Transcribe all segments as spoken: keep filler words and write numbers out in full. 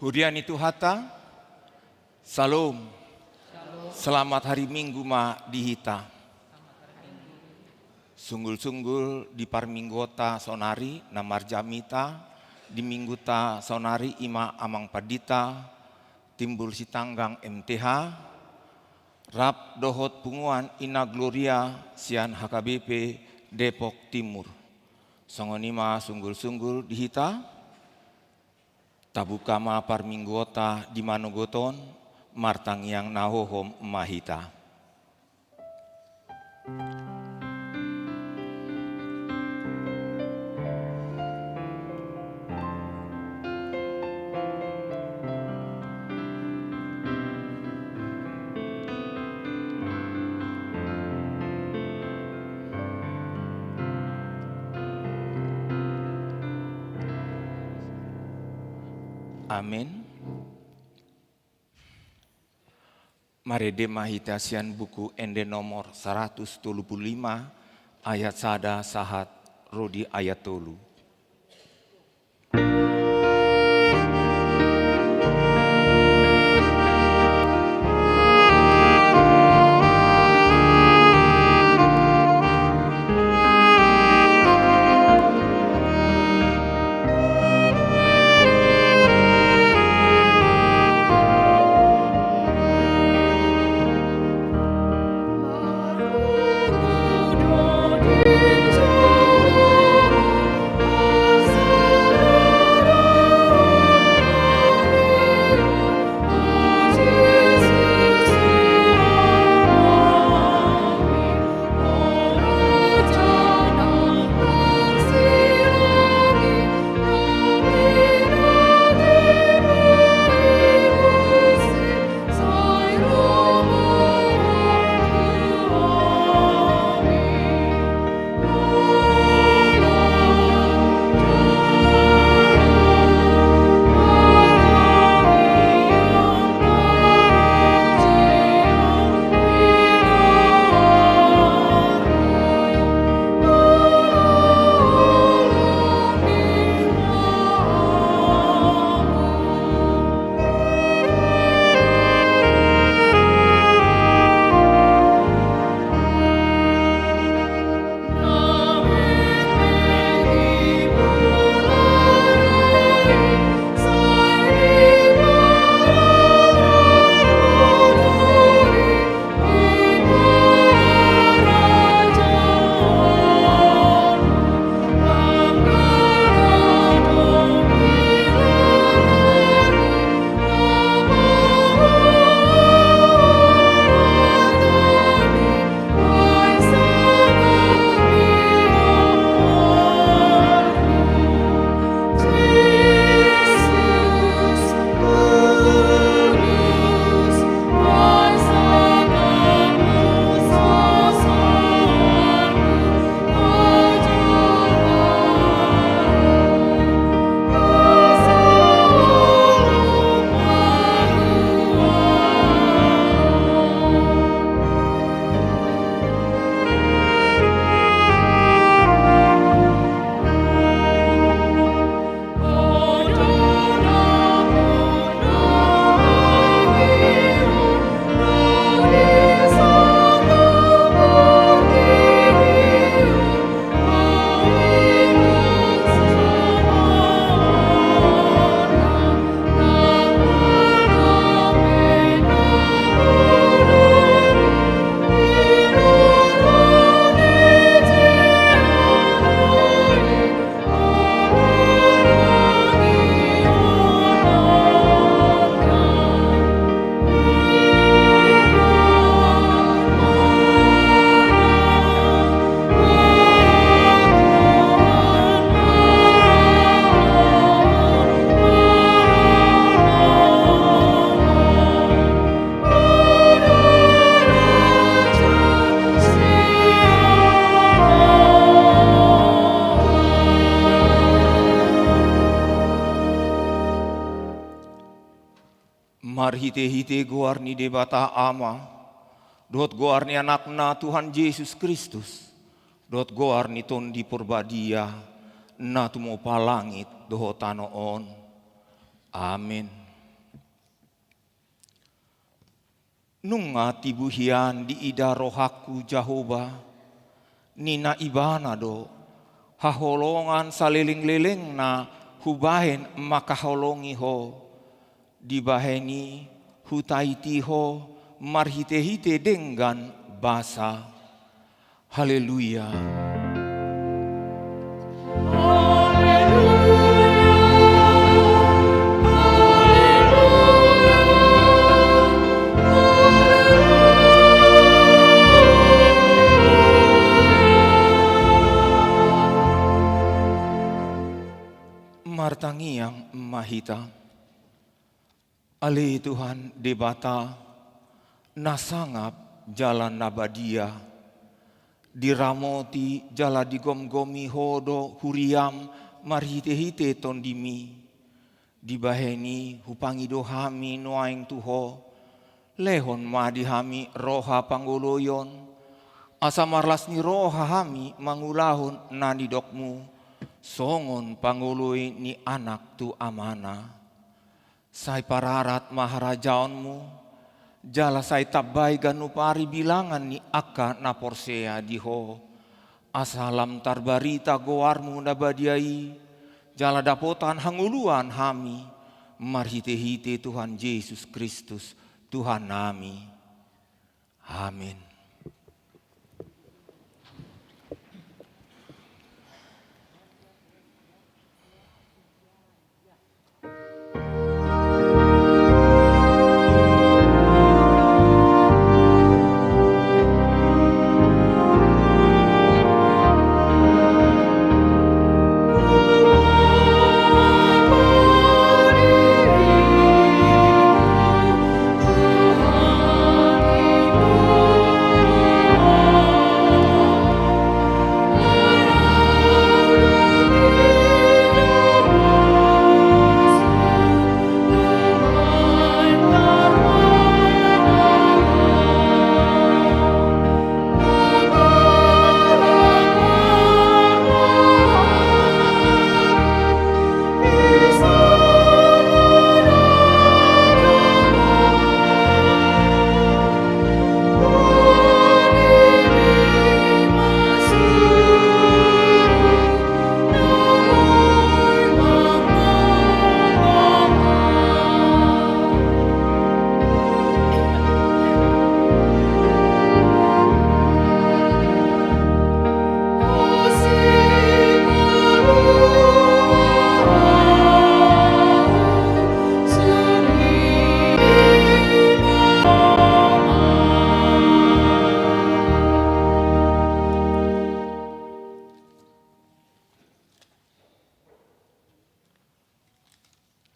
Huria ni Tuhanta, Syalom. Selamat hari Minggu ma di hita. Sunggul-sunggul di parmingguonta saonari na marjamita di minggunta saonari, i ma Amang Pandita Timbul Sitanggang M T H, rap dohot punguan Ina Gloria sian H K B P Depok Timur. Songon i ma sunggul-sunggul di hita. Tabuka ma parmingguonta di manogot on, martangiang na hohom ma hita. Amen. Marende ma hita sian Buku Ende nomor saratus tolu pulu lima, ayat sada sahat ro di ayat tolu. Marhitehite goar ni Debata Ama, dohot goar ni Anakna Tuhan Jesus Kristus, dohot goar ni Tondi Porbadia, na tumopa langit dohot tano on. Amen. Nunga tibu hian diida rohangku Jahowa, ninna Ibana do, haholongan salelenglelengna hubahen mangkaholongi ho, dibahen i hutaiti ho marhitehite denggan basa. Haleluya. Martangiang ma hita. Ale Tuhan Debata, na sangap jala na badia, diramoti jala digomgomi ho do huriam marhitehite Tondimi. Dibahen i hupangido hami nuaeng tu ho, lehon ma di hami roha pangoloion, asa marlas ni roha hami mangulahon na nidokmu, songon pangoloi ni anak tu amana. Sai pararat ma harajaonmu, jala sai tambai ganup ari bilangan ni angka na porsea di ho. Asa lam tarbarita goarmu na badia i, jala dapotan hangoluan hami, marhitehite Tuhan Jesus Kristus, Tuhannami. Amin.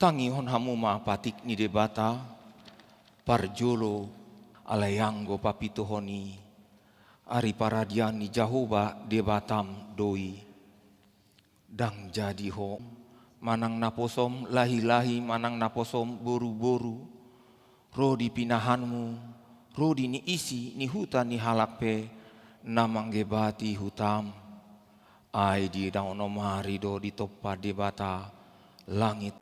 Tangihon hamu ma patik ni Debata, parjolo, alai anggo papituhon i, ari paradian ni Jahowa Debatam do i. Ndang jadi ho, manang naposom lahilahi, manang naposom boruboru, ro di pinahanmu, ro di ni isi ni huta ni halak pe, na manggebati hutam. Ai di na onom ari do ditompa Debata langit,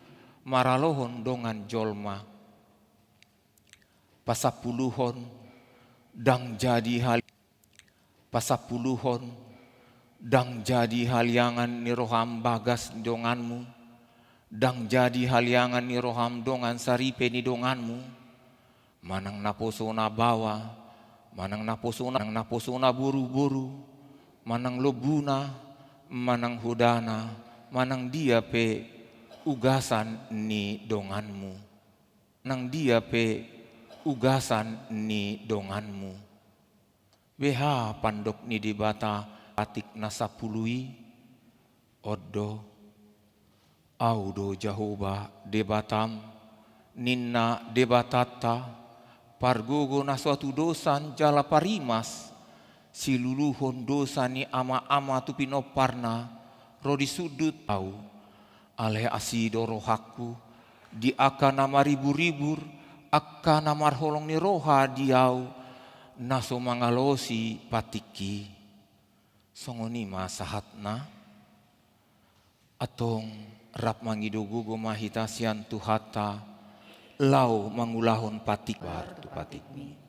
maralohon dongan jolma. Pasampuluhon, ndang jadi hal-, pasampuluhon, ndang jadi haliangan ni roham bagas ni donganmu, ndang jadi haliangan ni roham dongan saripe ni donganmu, manang naposona baoa, manang naposona, naposona boruboru, manang lombuna, manang hodana, manang dia pe ugasan ni donganmu. Nang dia pe ugasan ni donganmu. Beha pandok ni Debata patik na sampulu i, on do, Au do Jahowa Debatam, ninna Debatanta, pargogo na so tudosan jala parimas, siluluhon dosa ni amaama tu pinomparna, ro di sundut au, alai asi do rohangku, di angka na mariburibur, angka na marholong ni roha di au, na so mangalosi patikki. Songon i ma sahatna. Antong rap mangido gogo ma hita sian Tuhanta, laho mangulahon patik bar tu patikmi.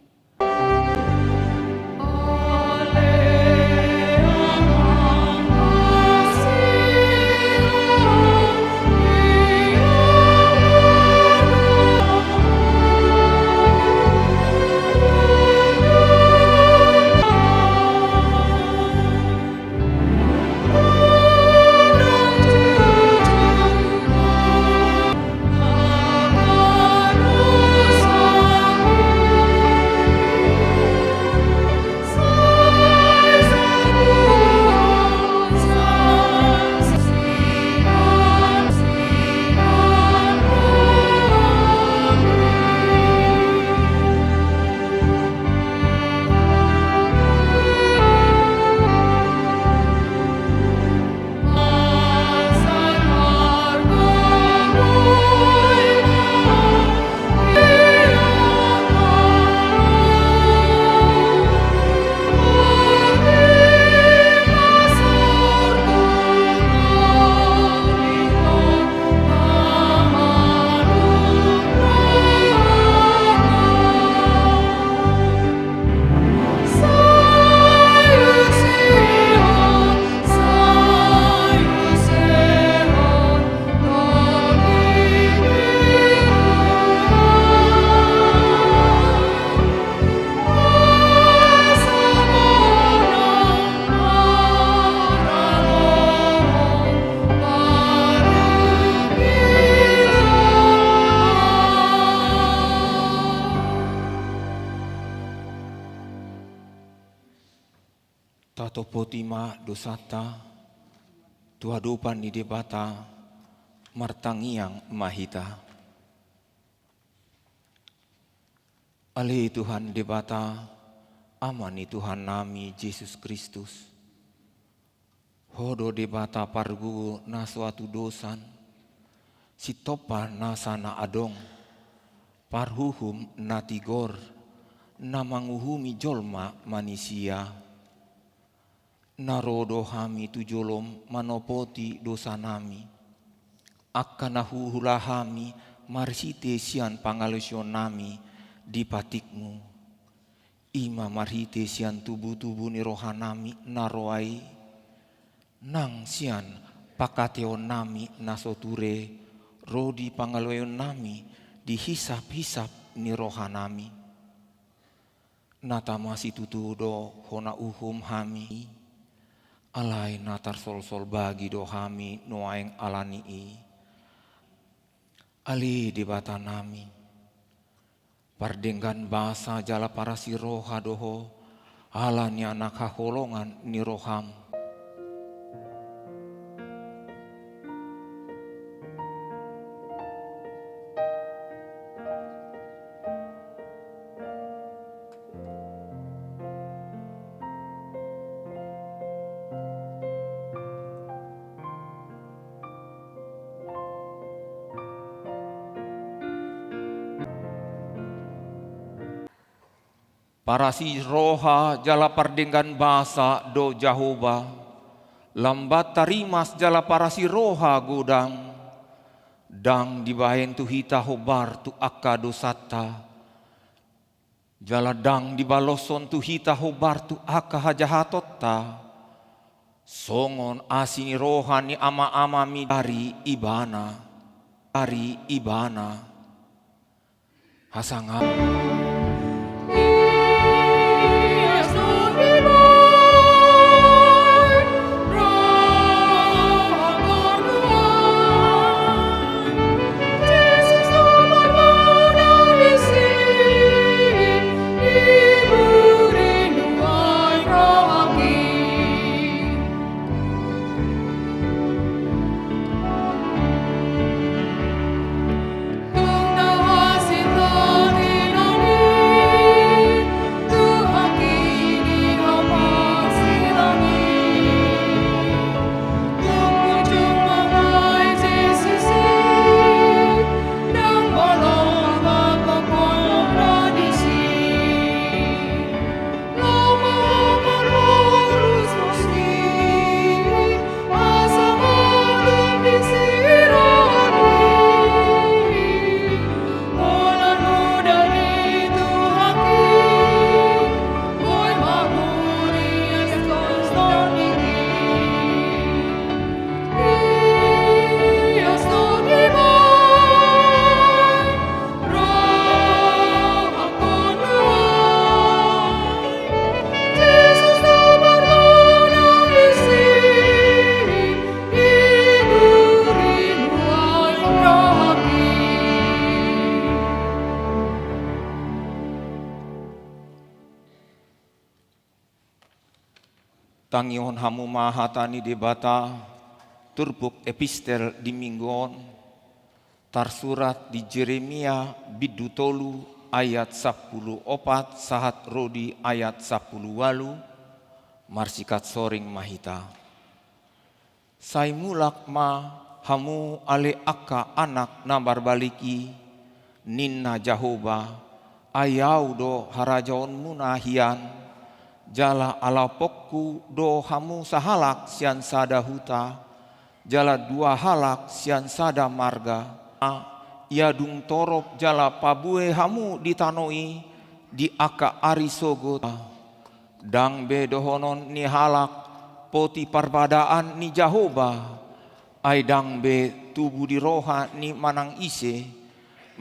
Tatopoti ma dosanta tu adopan ni Debata. Martangiang ma hita. Ale Tuhan Debata, Ama ni Tuhannami Jesus Kristus, Ho do Debata pargogo na so hatudosan, Sitompa nasa na adong, Parhuhum na tigor, na manguhumi jolma manisia. Na ro do hami tu jolom manopoti dosanami, angka na huula hami marhite sian pangalaosionnami di patikmu, i ma marhite sian tubutubu ni rohanami na roa i, nang sian pangkataionnami na so ture, ro di pangaloionnami di hisaphisap ni rohanami. Na tama situtu do hona uhum hami, alai na tarsolsol bagi do hami nuaeng ala ni i. Ale Debatanami, pardenggan basa jala parasi roha do Ho, ala ni anak haholongan ni roham. Parasi roha jala pardenggan basa do Jahowa, lam banta rimas jala parasi roha godang, ndang dibahen tu hita hombar tu angka dosanta, jala ndang dibaloshon tu hita hombar tu angka hajahatonta, songon asi ni roha ni amaamami dari Ibana, dari Ibana. Hasangap. Tangihon hamu ma hata ni Debata, turpuk epistel di minggu on, tarsurat di Jeremia bindu tolu ayat sampulu opat sahat ro di ayat sampulu ualu, marsikat soring ma hita. Sai mulak ma hamu ale angka anak na marbalik i, ninna Jahowa, ai Ahu do harajaonmuna hian, jala alaponku do hamu sahalak sian sada huta, jala dua halak sian sada marga. Ia dung torop jala pabue hamu di tano i di angka ari sogot. Ndang be dohonon ni halak poti parbadaan ni Jahowa, ai ndang be tubu di roha ni manang ise,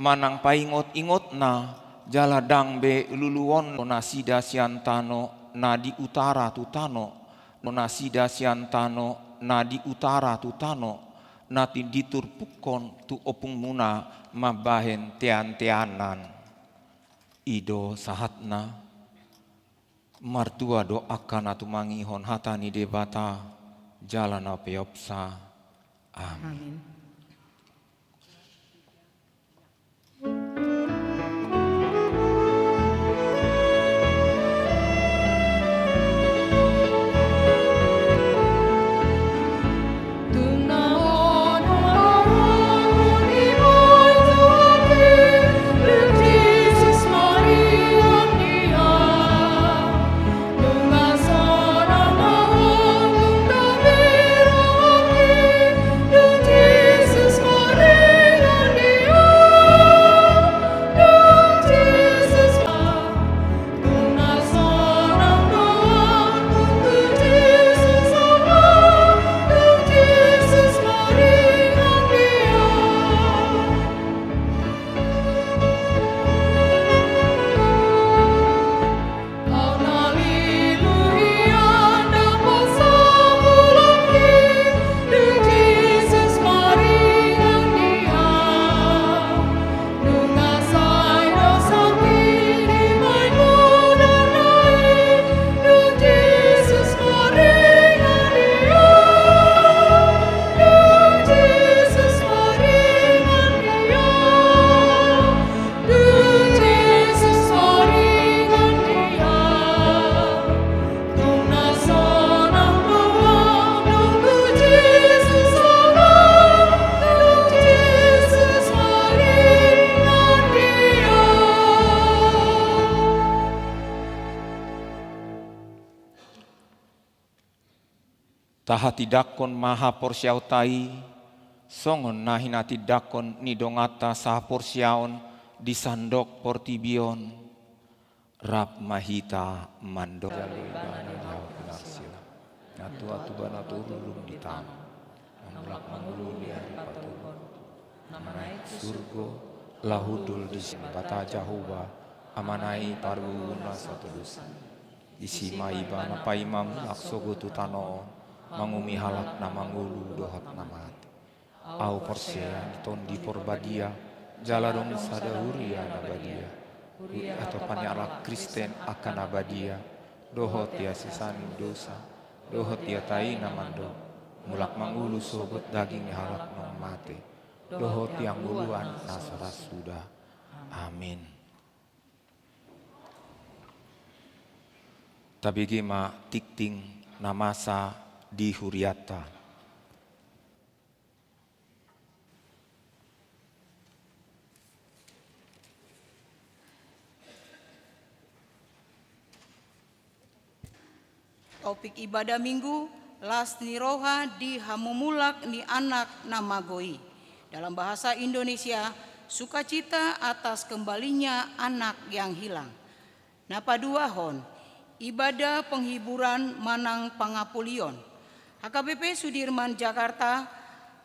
manang paingotingotna, jala ndang be luluon nasida sian tano na di utara tu tano, nasida sian tano na di utara tu tano na diturpukkon tu ompungmuna mambahen teanteanan. I do sahatna. Martua do angka na tumangihon hata ni Debata jala na peopsa. Amin. Amin. Tahatindangkon ma haporseaonta i, songon na hinatindangkon ni donganta sahaporseaon di sandok portibi on. Rap ma hita mandok. Jalo Ibana di hau pinarsilang, na tuat Ibana turun di tano, na mulak mangolu di ari patubuhon, na manaek surgo, laho hundul di Debata Jahowa, Amana i pargogoi na so tudosan. Disi ma Ibana paima mulak sogot tu tano on, manguhumi halak na mangolu dohot na mate. Ahu porsea di Tondi Porbadia, jala adong sada huria na badia. Huria topan ni halak Kristen angka na badia, dohot di hasesaan ni dosa, dohot di hata i na mandok, mulak mangolu sogot daging ni halak naung mate, dohot di hangoluan na so ra suda. Amin. Tabege ma tingting na masa di hurianta. Topik ibadah Minggu, las ni roha di hamumulak ni anak na mago i. Dalam bahasa Indonesia, sukacita atas kembalinya anak yang hilang. Na paduahon, ibadah penghiburan manang pangapulion. H K B P Sudirman Jakarta,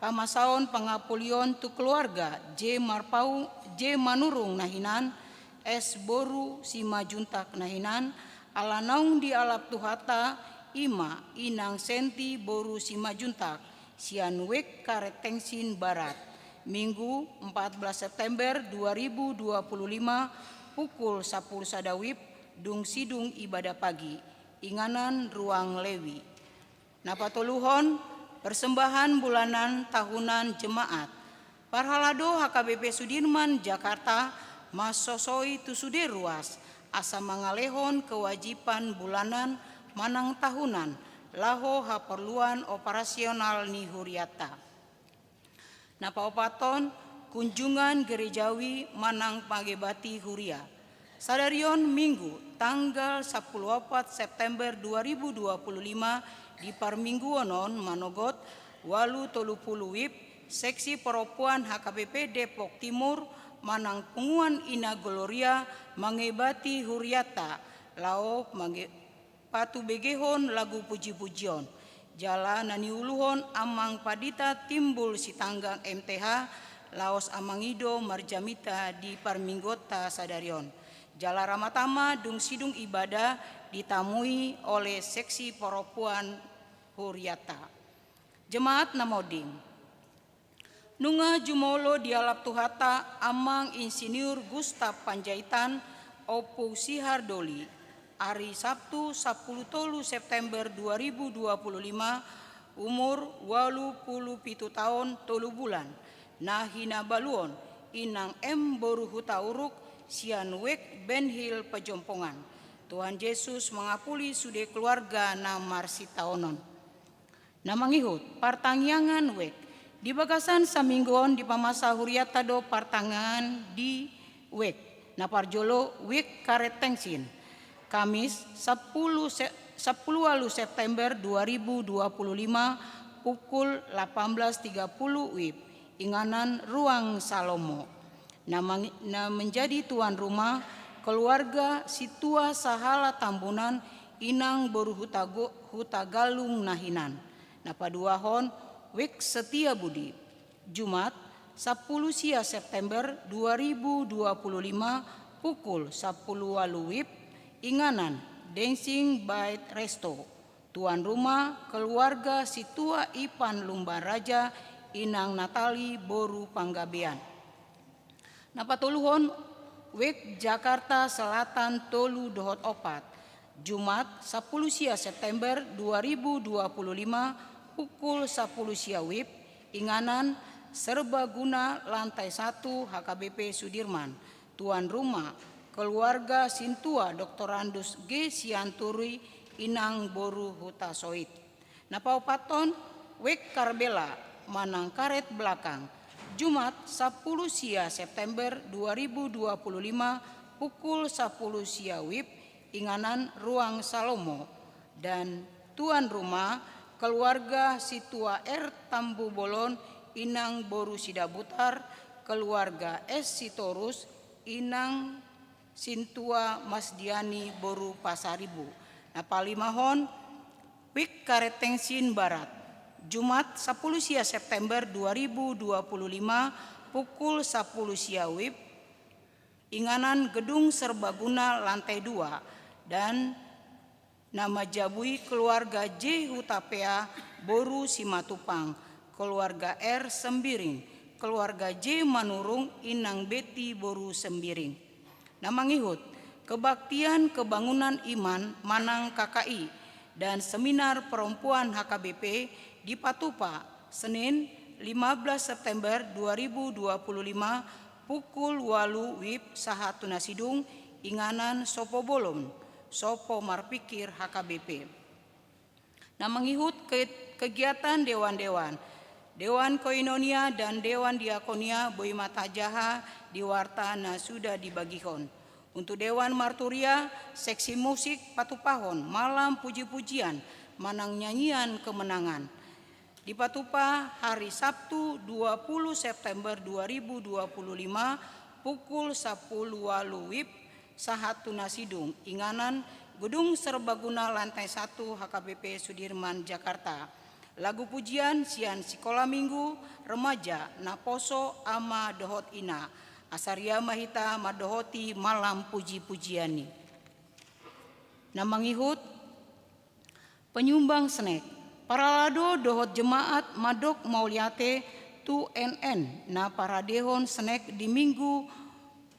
pamasaon pangapulion tu keluarga J Marpau, J Manurung na hinan, S boru Simanjuntak na hinan, ala naung dialap Tuhanta, i ma Inang Senti boru Simanjuntak, sian Wek Karet Tengsin Barat, Minggu empat belas September dua ribu dua puluh lima, pukul sampulu sada wib, dung sidung ibadah pagi, inganan ruang Lewi. Na patoluhon, persembahan bulanan tahunan jemaat. Parhalado H K B P Sudirman Jakarta mansosoi tu sude ruas, asa mangalehon kewajiban bulanan manang tahunan, laho haporluan operasional ni hurianta. Na paopathon, kunjungan gerejawi manang pangebati huria. Sadari on Minggu, tanggal sampulu opat September dua ribu dua puluh lima, di parmingguon on manogot, ualu tolu pulu wib, seksi parompuan H K B P Depok Timur, manang Punguan Ina Gloria, mangebati hurianta, laho mange-, patubegehon lagu puji-pujion. Jala na niuluhon Amang Pandita Timbul Sitanggang M T H, laos Amang Ido marjamita di parmingguonta sadari on. Jala ra ma tama dung sidung ibadah ditamui oleh seksi parompuan hurianta. Jemaat na monding. Nunga jumolo dialap Tuhanta Amang Insinyur Gustav Panjaitan, Ompu Sihar Doli, Ari Sabtu, sampulu tolu September dua ribu dua puluh lima, umur ualu pulu pitu taon tolu bulan, na hinabaluon inang M boru Hutauruk, sian Wek Benhil Pejompongan. Tuhan Jesus mangapuli sude keluarga na marsitaonon. Na mangihut, partangiangan Wek. Di bagasan saminggu on dipamasa hurianta do partangiangan di Wek. Na parjolo, Wek karet tensin. Kamis, sampulu se-, sampulu ualu September dua ribu dua puluh lima, pukul lapan belas tiga puluh W I B, inganan Ruang Salomo. Na mang-, na menjadi tuan rumah, keluarga Sintua Sahala Tambunan, inang boru Hutago-, Hutagalung na hinan. Na paduahon, Wek Setia Budi. Jumat, sampulu sia September dua ribu dua puluh lima, pukul sampulu ualu W I B, inganan Dancing Bait Resto. Tuan rumah, keluarga Sintua Ipan Lumban Raja, inang Natali boru Panggabean. Na patoluhon, Wek Jakarta Selatan tolu dohot opat. Jumat, sampulu sia September dua ribu dua puluh lima, pukul sampulu sia W I B, inganan Serbaguna lantai satu H K B P Sudirman. Tuan rumah, keluarga Sintua Doktorandus G Sianturi, inang boru Hutasoit. Na paopathon, Wek Karbela manang karet belakang. Jumat, sampulu sia September dua ribu dua puluh lima, pukul sampulu sia W I B, inganan Ruang Salomo. Dan tuan rumah, keluarga Sintua R Tambubolon, inang boru Sidabutar, keluarga S Sitorus, inang Sintua Masdiani boru Pasaribu. Na palimahon, Wek karet tensin barat. Jumat, sampulu sia September dua ribu dua puluh lima, pukul sampulu sia W I B, inganan Gedung Serbaguna lantai dua, dan na manjabui keluarga J Hutapea boru Simatupang, keluarga R Sembiring, keluarga J Manurung, inang Beti boru Sembiring. Na mangihut, kebaktian kebangunan iman manang K K I dan seminar perempuan H K B P dipatupa Senin, lima belas September dua ribu dua puluh lima, pukul ualu W I B sahat tu na sidung, inganan Sopo Bolon, Sopo Marpikir H K B P. Na mangihut ke-, kegiatan dewan-dewan, dewan koinonia dan dewan diakonia boi ma tajaha di warta na sudah dibagihon. Untuk dewan marturia, seksi musik patupahon malam puji-pujian manang nyanyian kemenangan. Dipatupa hari Sabtu, dua puluh September dua ribu dua puluh lima, pukul sampulu ualu W I B, sahat tu na sidung, inganan Gedung Serbaguna lantai satu H K B P Sudirman, Jakarta. Lagu pujian sian Sikola Minggu Remaja, Naposo Ama dohot Ina. Asa rian ma hita mandohoti malam puji-pujian i. Na mangihut, penyumbang snack. Parhalado dohot jemaat mandok mauliate tu N N na paradehon snack di Minggu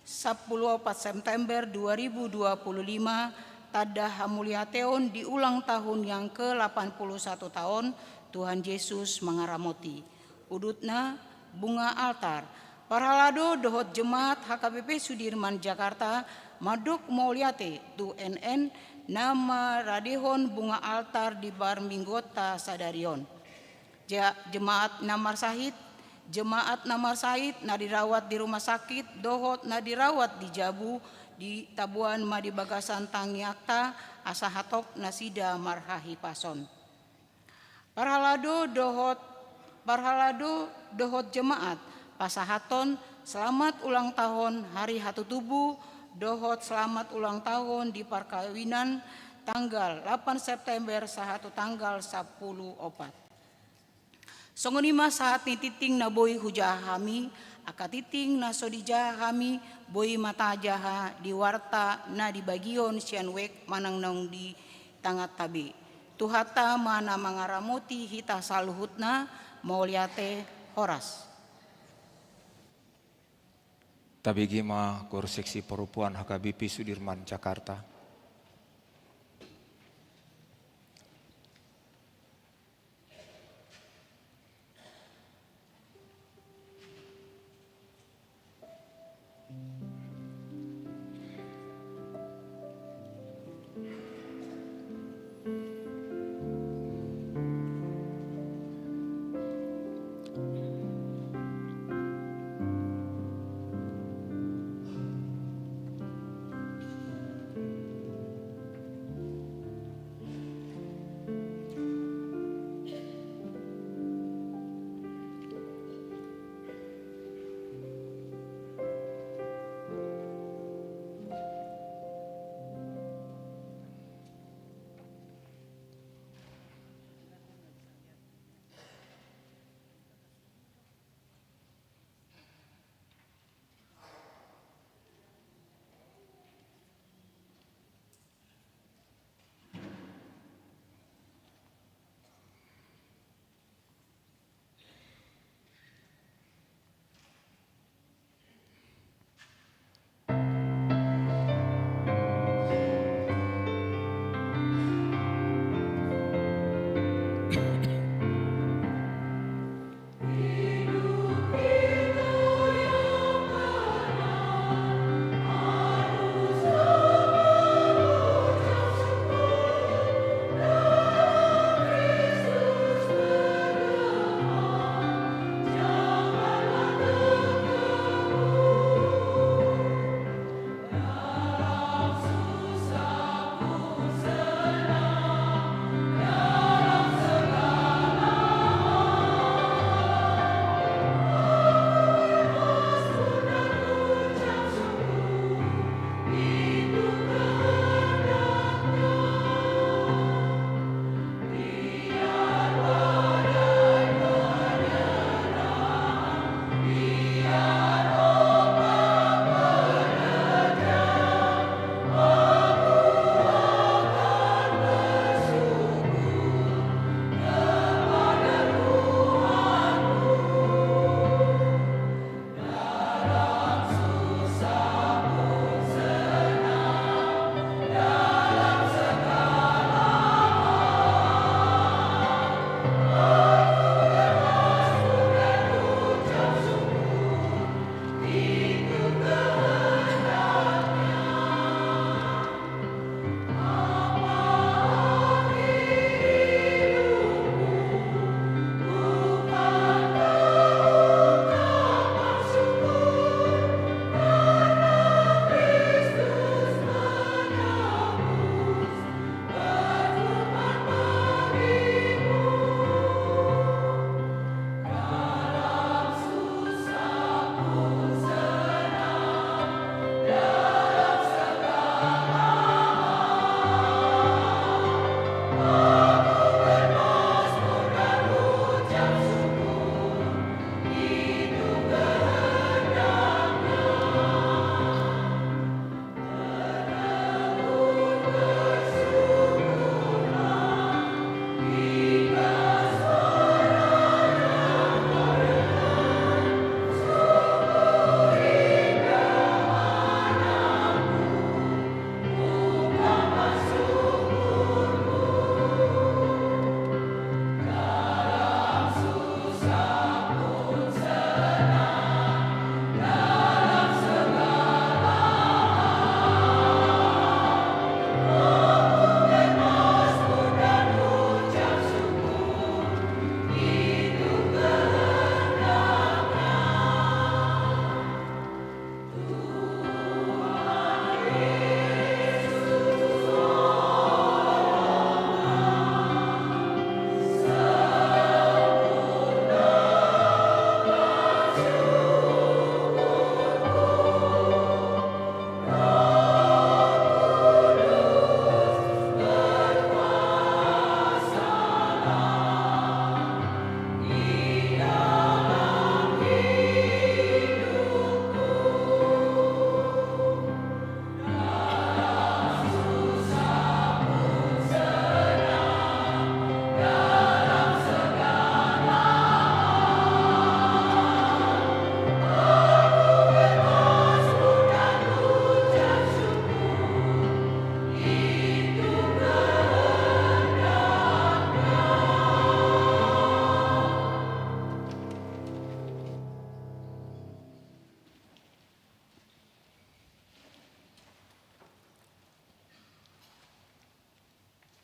sampulu opat September dua ribu dua puluh lima, tanda hamuliateon di ulang tahun yang ke delapan puluh satu tahun Tuhan Yesus mangaramoti. Udutna, bunga altar. Parhalado dohot jemaat H K B P Sudirman, Jakarta, mandok mauliate tu N N na maradehon bunga altar di parmingguonta sadari on. Ja-, jemaat na marsahit, jemaat na marsahit na dirawat di rumah sakit dohot na dirawat di jabu, ditabuan ma di bagasan tangiangta, asa hatop nasida marhahipason. Parhalado dohot, parhalado dohot jemaat pasahathon selamat ulang tahun hari hatutubu dohot selamat ulang tahun di parkawinan tanggal lapan September sahat tu tanggal sampulu opat. Songon i ma sahat ni tingting na boi hujaha hami, angka tingting na so dijaha hami, boi ma tajaha di warta na dibagihon sian web manang naung di tanganta be. Tuhanta ma na mangaramoti hita saluhutna, mauliate, horas. Tabege ma Gor Seksi Perempuan H K B P Sudirman, Jakarta.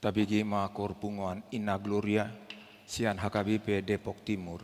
Tabege ma koor punguan Inna Gloria sian H K B P Depok Timur.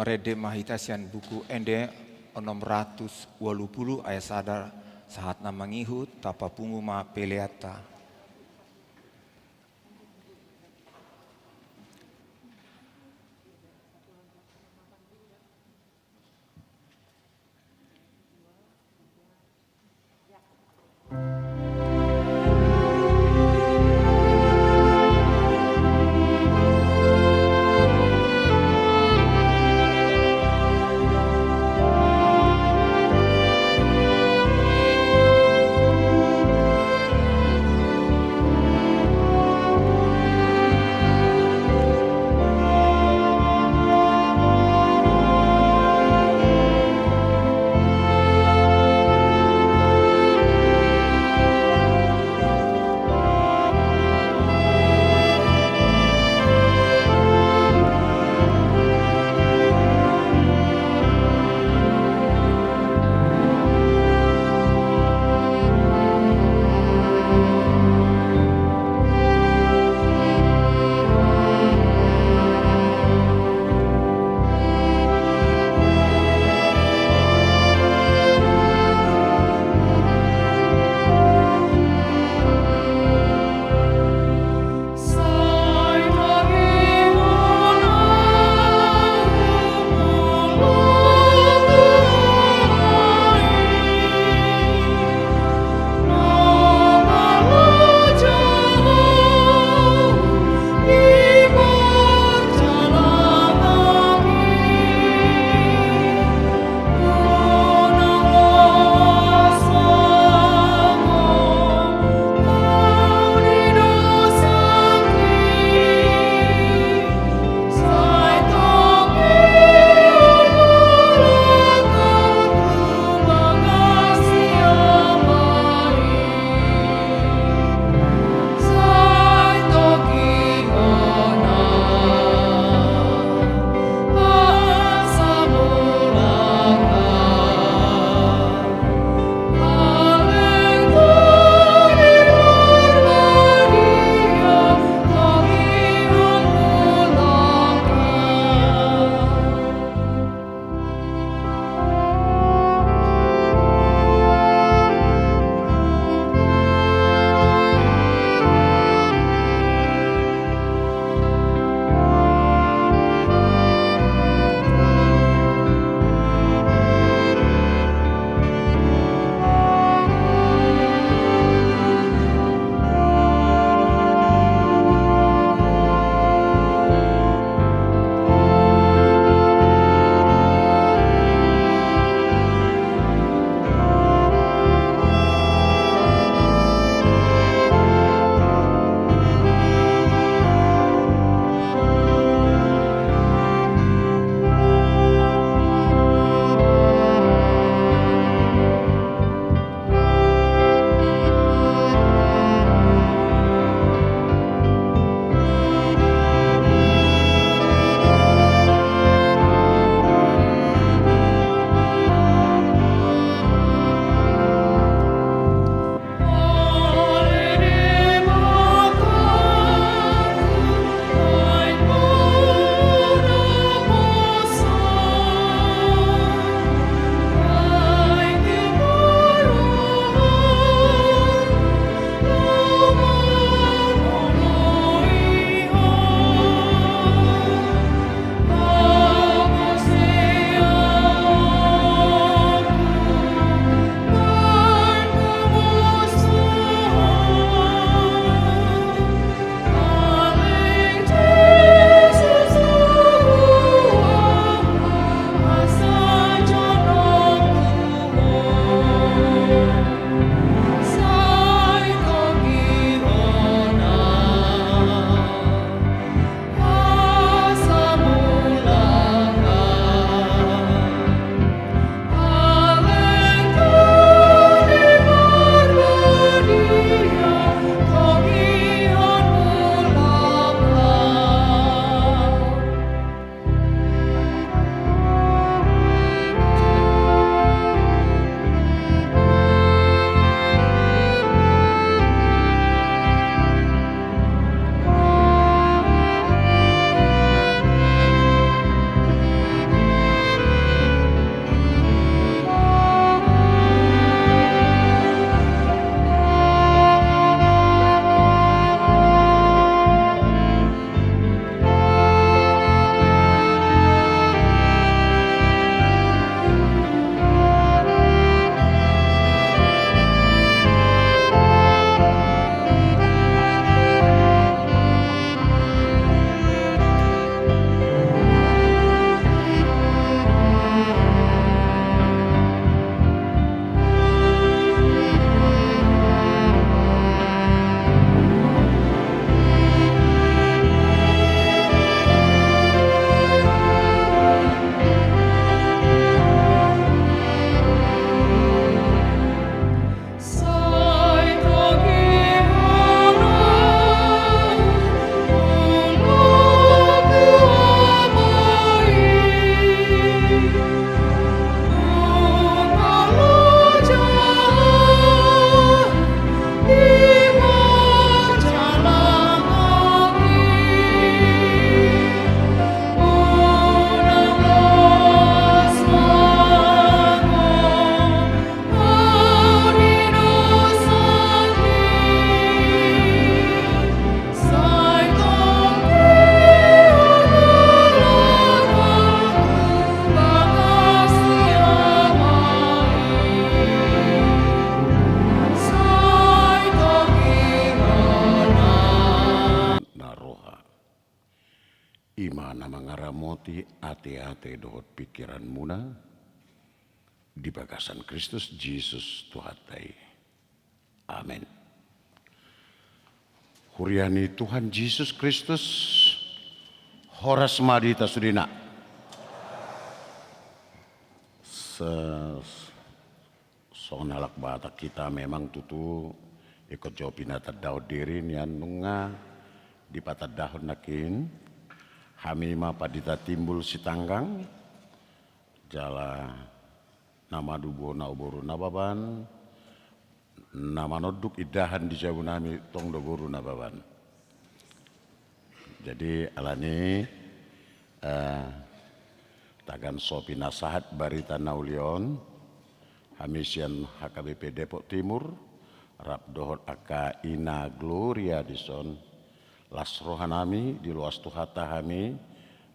Marende ma hita sian Buku Ende onom ratus ualu pulu ayat sada, sahat na mangihut, tapapungu ma peleanta. Ate dohot pikiranmuna di bagasan Kristus Jesus Tuhanta i. Amen. Huria ni Tuhan Jesus Kristus, horas ma di hita sudena. Se- Songon halak Batak hita memang tutu ingkon jo pinatandahon diri nian nunga dipatandahon nangkin. Hami ma Pandita Timbul Sitanggang, jala na manubuhon au boru Nababan, na manonduk indahan di jabunami tong do boru Nababan. Jadi alani, eh, tagan so pinasahat barita na uli on, hami sian H K B P Depok Timur, rap dohot angka ina Gloria dison, las rohanami, diloas Tuhanta hami,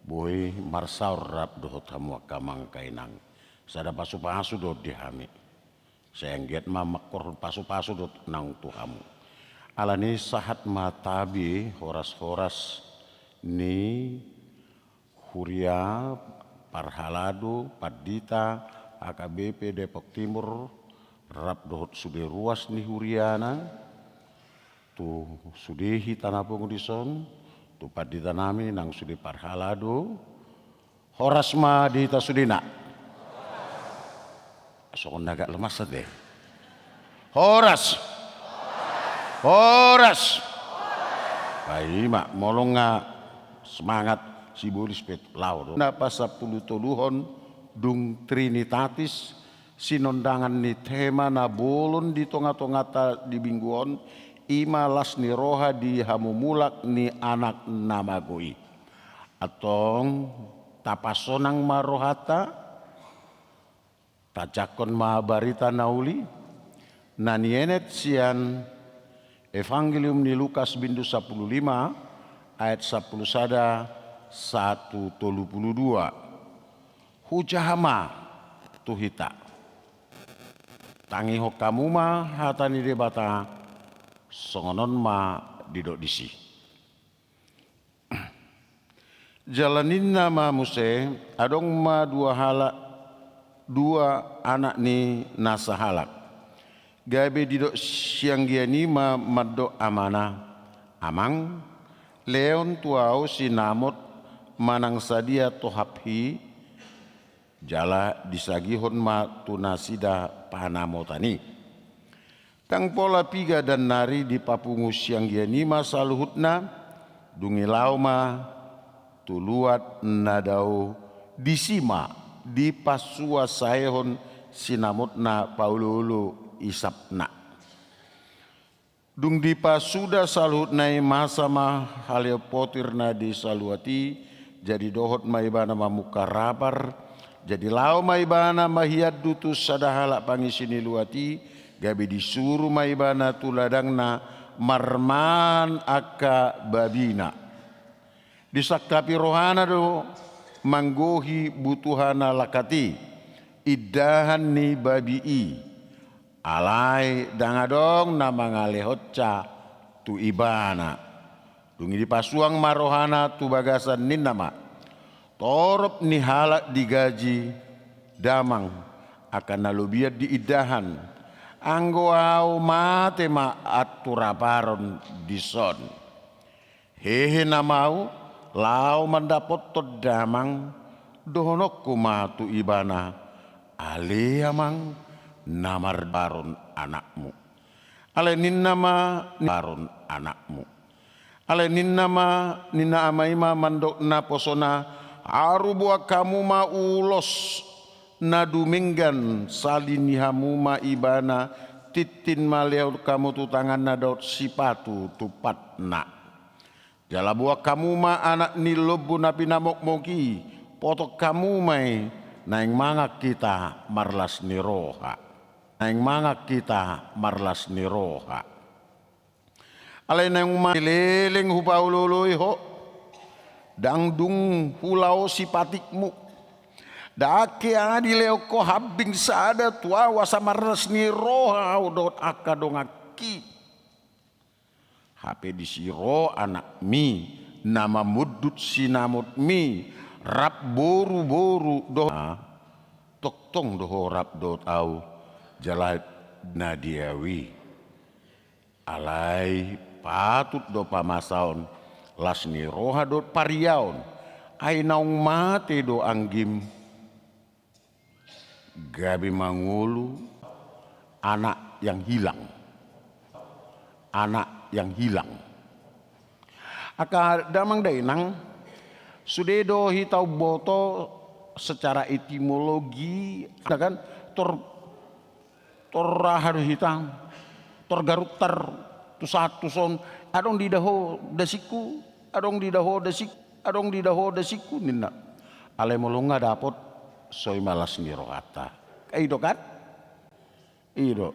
boi marsaor rap dohot hamu angka amang angka inang. Sada pasupasu do di hami. Sai anggiat ma mangkorhon pasupasu do nang tu hamu. Alani sahat ma tabi horashoras ni huria parhalado pandita H K B P Depok Timur rap dohot sude ruas ni huriana, tu sude hita na pungu dison, tu panditanami nang sude parhalado, horas ma di hita sudena. Songon na agak lemas ate. Horas. Horas. Ai ma, molo nga semangat sibolis pe laho do. Na pasampulutoluhon dung Trinitatis, sinondangan ni tema na bolon di tongatonganta di minggu on, i ma las ni roha di hamumulak ni Anak na mago i. Antong tapasonang ma rohanta, tajangkon ma barita na uli na nienet sian Evangelium ni Lukas bindu sampulu lima ayat sampulu sada sahat tu tolu pulu dua. Hujaha ma tu hita. Tangihon hamu ma hata ni Debata, songon on ma didok disi. Jala ninna ma muse, adong ma dua halak, dua anak ni na sahalak. Gabe didok sianggian i ma mandok amana, "Amang, lehon tu ahu sinamot manang sadia tohaphi," jala disagihon ma tu nasida panamotan i. Ndang pola piga dan nari dipapungu sianggian i ma saluhutna, dung i laho ma tu luat na dao, disi ma dipasuasaehon sinamotna paoloolo isapna. Dung dipasuda saluhutna i, masa ma haleon potir na di saluat i, jadi dohot ma ibana mamungka rapar. Jadi laho ma ibana maiandu tu sada halak pangisi ni luat i, gabe disuru ma ibana tu ladangna marmaan angka babina. Disangkapi rohana do manggohi butuhana lakat i, indahan ni babi i. Alai ndang adong na mangalehonsa tu ibana. Dung i dipasuang ma rohana tu bagasan, ninna ma, "Torop ni halak digaji damang angka na lobian di indahan, anggo ahu mate ma anturaparon dison. Hehe nama ahu, laho mandapothon damang, dohononku ma tu ibana, 'Ale amang, na marbaron anakmu.'" Alai ninna ma, baron anakmu. Alai ninna ma, ninna ama i ma mandok naposona, "Aru boan hamu ma ulos na dumenggan, sali ni hamu ma ibana, tintin ma lehon hamu tu tanganna dohot sipatu tu patna. Jala boan hamu ma anak ni lombu na pinamokmok i, potong hamu ma i, naeng mangan hita marlas ni roha." Naeng mangan hita marlas ni roha. Alai naeng ma leleng hupaolooloi ho, ndang dung hulaosi patikmu. Ndang hea dilehon ho hambing sada tu ahu asa marlas ni roha ahu dohot angka donganki. Hape disi ro anakmi, na mamundut sinamotmi, Rap boruboru dohot, tongtong do ho rap dohot ahu jala na di ahu i. Alai patut do pamasaon las ni roha dohot pariaon, ai naung mate do anggim. Gabe mangolu anak yang hilang. Anak yang hilang. Angka damang dainang, sude do hita umboto secara etimologi, ya kan, tor, tor aha do hita, tor garuntar tu sahat tu son, adong diida ho dasingku, adong diida ho dasingku, adong diida ho dasingku ninna. Alai molo nga dapot, soi ma las ni rohanta. I do kan? I do.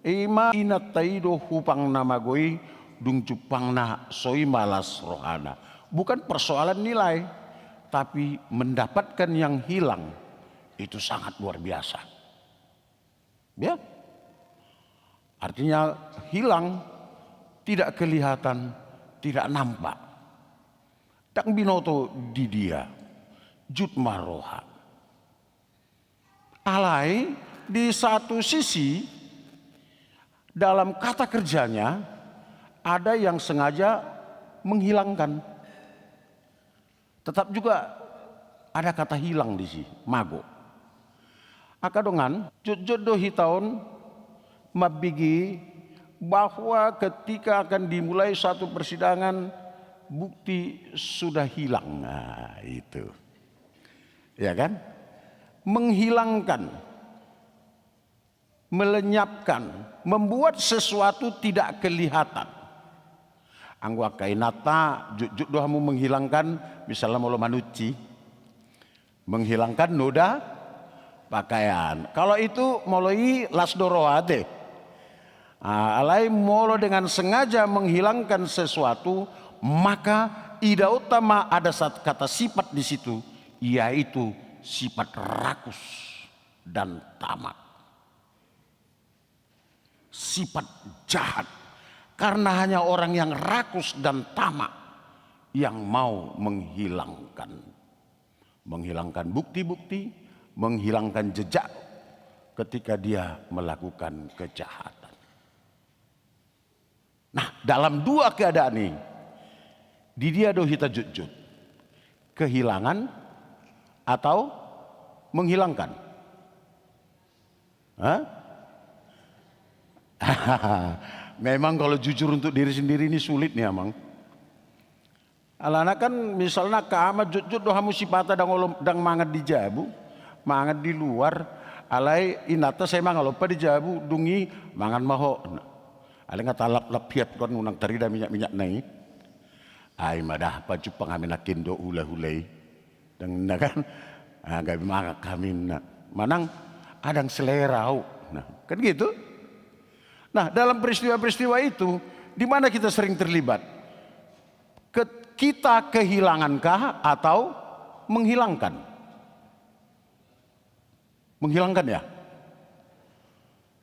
I ma inanta i do hupangna mago i, dung jumpangna soi ma las rohana. Bukan persoalan nilai, tapi mendapatkan yang hilang itu sangat luar biasa. Ya. Artinya hilang, tidak kelihatan, tidak nampak. Ndang binoto di dia. Jut ma roha. Alai di satu sisi, dalam kata kerjanya ada yang sengaja menghilangkan. Tetap juga ada kata hilang di sini, mago. Angka dongan, jotjot do hita on mambege bahwa ketika akan dimulai satu persidangan, bukti sudah hilang. Nah, itu. Ya kan? Menghilangkan, melenyapkan, membuat sesuatu tidak kelihatan. Anggo angka inanta, jotjot do hamu menghilangkan, misalna molo manunci. Menghilangkan noda pakaian. Kalau itu molo i las do roha ate. Ah, alai molo dengan sengaja menghilangkan sesuatu, maka idaonta ma ada sat-, kata sifat di situ, yaitu sifat rakus dan tamak. Sifat jahat. Karena hanya orang yang rakus dan tamak yang mau menghilangkan, menghilangkan bukti-bukti, menghilangkan jejak ketika dia melakukan kejahatan. Nah, dalam dua keadaan ini, di dia do hita jotjot. Kehilangan atau menghilangkan? Hah? Memang kalau jujur untuk diri sendiri ini sulit nih, Amang. Alana kan misalna angka ama, jotjot do hamu sipata ndang olo, ndang mangan di jabu, mangan di luar, alai inanta sai mangalompa di jabu, dung i mangan ma ho. Alai nga talaplap hiat kan unang tarida minyak-minyakna i. Ai ma da pajumpang hami nangkin do hulahula i. Ndang ninna kan? Ah, gabe mangan hami ninna. Manang adang selera au. Nah, kan gitu. Nah, dalam peristiwa-peristiwa itu, di mana kita sering terlibat? Ke-, kita kehilangankah atau menghilangkan? Menghilangkan ya?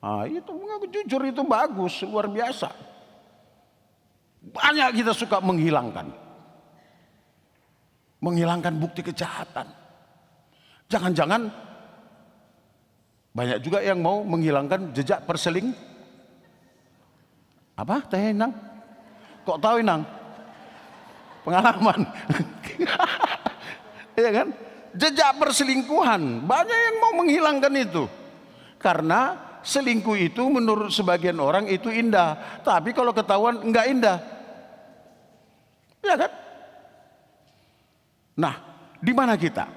Ah, itu mengaku jujur itu bagus, luar biasa. Banyak kita suka menghilangkan. Menghilangkan bukti kejahatan. Jangan-jangan banyak juga yang mau menghilangkan jejak perseling-, apa? Tahe, Inang? Kok tahu, Inang? Pengalaman. Iya kan? Jejak perselingkuhan. Banyak yang mau menghilangkan itu. Karena selingkuh itu menurut sebagian orang itu indah. Tapi kalau ketahuan, nggak indah. Iya kan? Nah, di mana kita?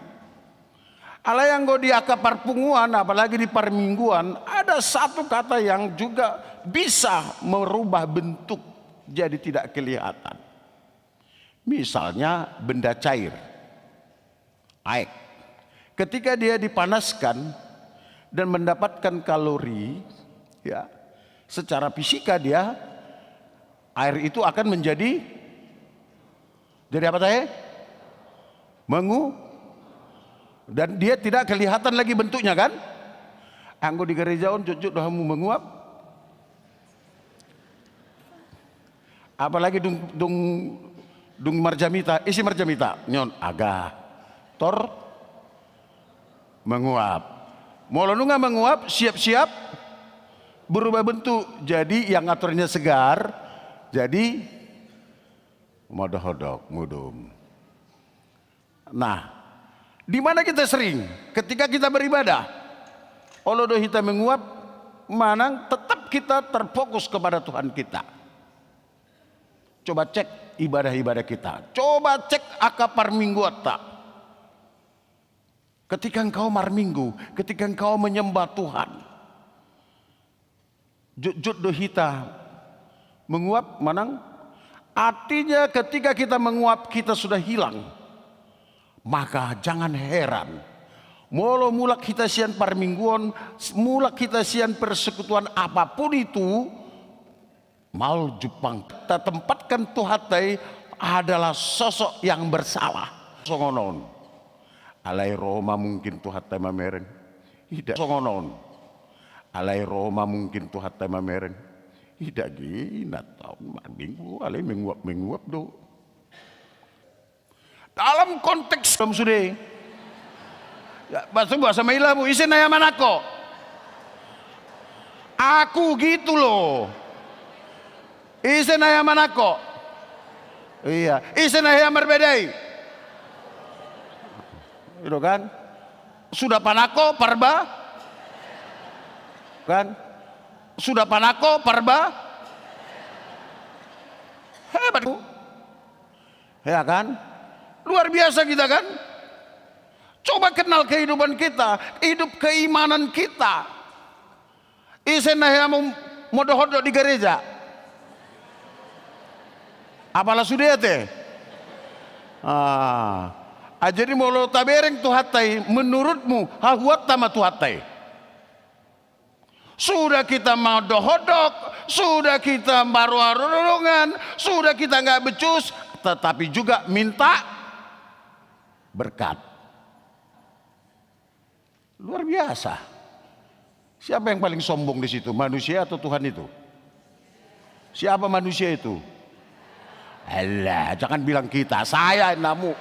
Alai anggo di angka parpunguan, apalagi di parmingguan, ada satu kata yang juga bisa merubah bentuk jadi tidak kelihatan. Misalnya benda cair, aek. Ketika dia dipanaskan dan mendapatkan kalori, ya, secara fisika dia, air itu akan menjadi, jadi apa tahe? Mengu-, dan dia tidak kelihatan lagi bentuknya, kan? Anggo di gereja on jotjot do hamu menguap. Apalagi dung, dung, dung marjamita, ise marjamita? Nion, aga. tor menguap. Molo nunga menguap, siap-siap berubah bentuk. Jadi yang aturnya segar, jadi modok-modok, mudum. Nah, di mana kita sering? Ketika kita beribadah. Olo do hita menguap, manang tetap kita terfokus kepada Tuhan kita. Coba cek ibadah-ibadah kita. Coba cek angka parmingguanta. Ketika engkau marminggu, ketika engkau menyembah Tuhan, jotjot do hita menguap, manang? Artinya, ketika kita menguap, kita sudah hilang. Maka jangan heran molo mulak hita sian parmingguon, mulak hita sian persekutuan apapun itu, maol jumpang. Tatempatkan Tuhanta i adalah sosok yang bersalah. Songon on. Alai ro ma mungkin Tuhanta i mamereng. Ida songon on. Alai ro ma mungkin Tuhanta i mamereng. Ida ginat taon marminggu, alai menguap-menguap do. Dalam konteks hamu sude. Ya, bahasa, bahasa Mailamu, ise na hea manangko? Aku gitu loh. Ise na hea manangko? Iya, ise na hea marbadai? Itu kan? Sudah panangko parba? Kan? Sudah panangko parba? Hebat, Bu. Ya kan? Luar biasa kita kan? Coba kenal kehidupan kita, hidup keimanan kita. Ise na hea mo-, modok-odok di gereja? Apala sude ate? Ah. Ah, jadi molo tabereng Tuhanta i, menurutmu hahuanta ma Tuhanta i? Sudah kita modok-odok, sudah kita maruar-ruar, sudah kita nggak becus, tetapi juga minta berkat. Luar biasa. Siapa yang paling sombong di situ? Manusia atau Tuhan itu? Siapa manusia itu? Alah, jangan bilang kita, saya namu.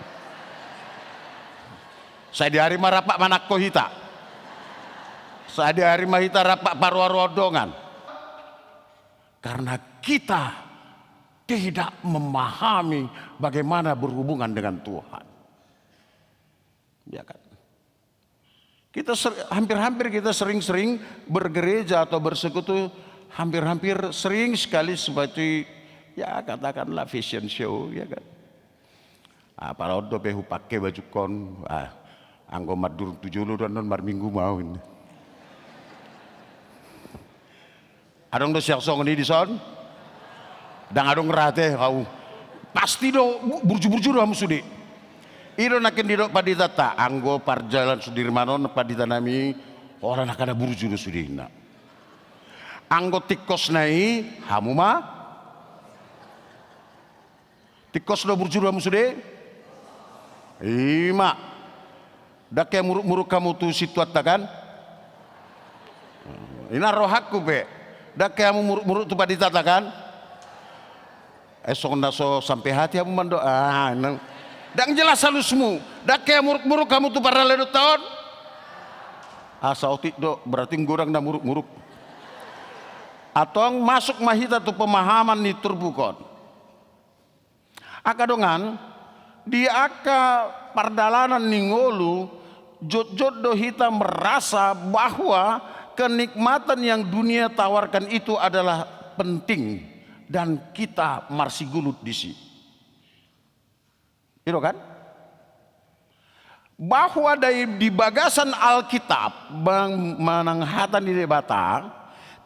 Sadihari ma rap manangko hita. Sadihari ma hita rap paruar-ruar dongan. Karena kita tidak memahami bagaimana berhubungan dengan Tuhan. Ya kan? Kita ser-, hampir-hampir kita sering-sering bergereja atau bersekutu, hampir-hampir sering sekali seperti, ya, katakanlah fashion show, ya kan. Ah, pala on dope hupake bajungkon, ah, anggo mandurung tu jolo do annon marminggu ma au. Adong do siang songon i dison? Ndang adong rate au. Pasti do bu-, burju-burju do hamu sude. I do nangkin didok panditanta, anggo parjalan Sudirman on pandita nami, holan angka na burju do sude inna. Anggo tingkosna i hamu ma. Tingkos do burju do hamu sude? Ima. Ndang hea muruk-muruk hamu tu sintuanta kan? Inna rohangku pe. Ndang hea hamu muruk-muruk tu panditanta kan? Eh, songon na so sampe hati hamu mandok. Ah, nang. Ndang jelas alusmu. Ndang hea muruk-muruk hamu tu parhalado taon? Asa otik do, berarti godang na muruk-muruk. Antong masuk ma hita tu pemahaman ni turpuk on. Angka dongan, di angka pardalanan ni ngolu, jotjot do hita merasa bahwa kenikmatan yang dunia tawarkan itu adalah penting dan kita marsigulut disi. I do kan? Bahwa di, di bagasan Alkitab, bang-, manang hata ni Debata,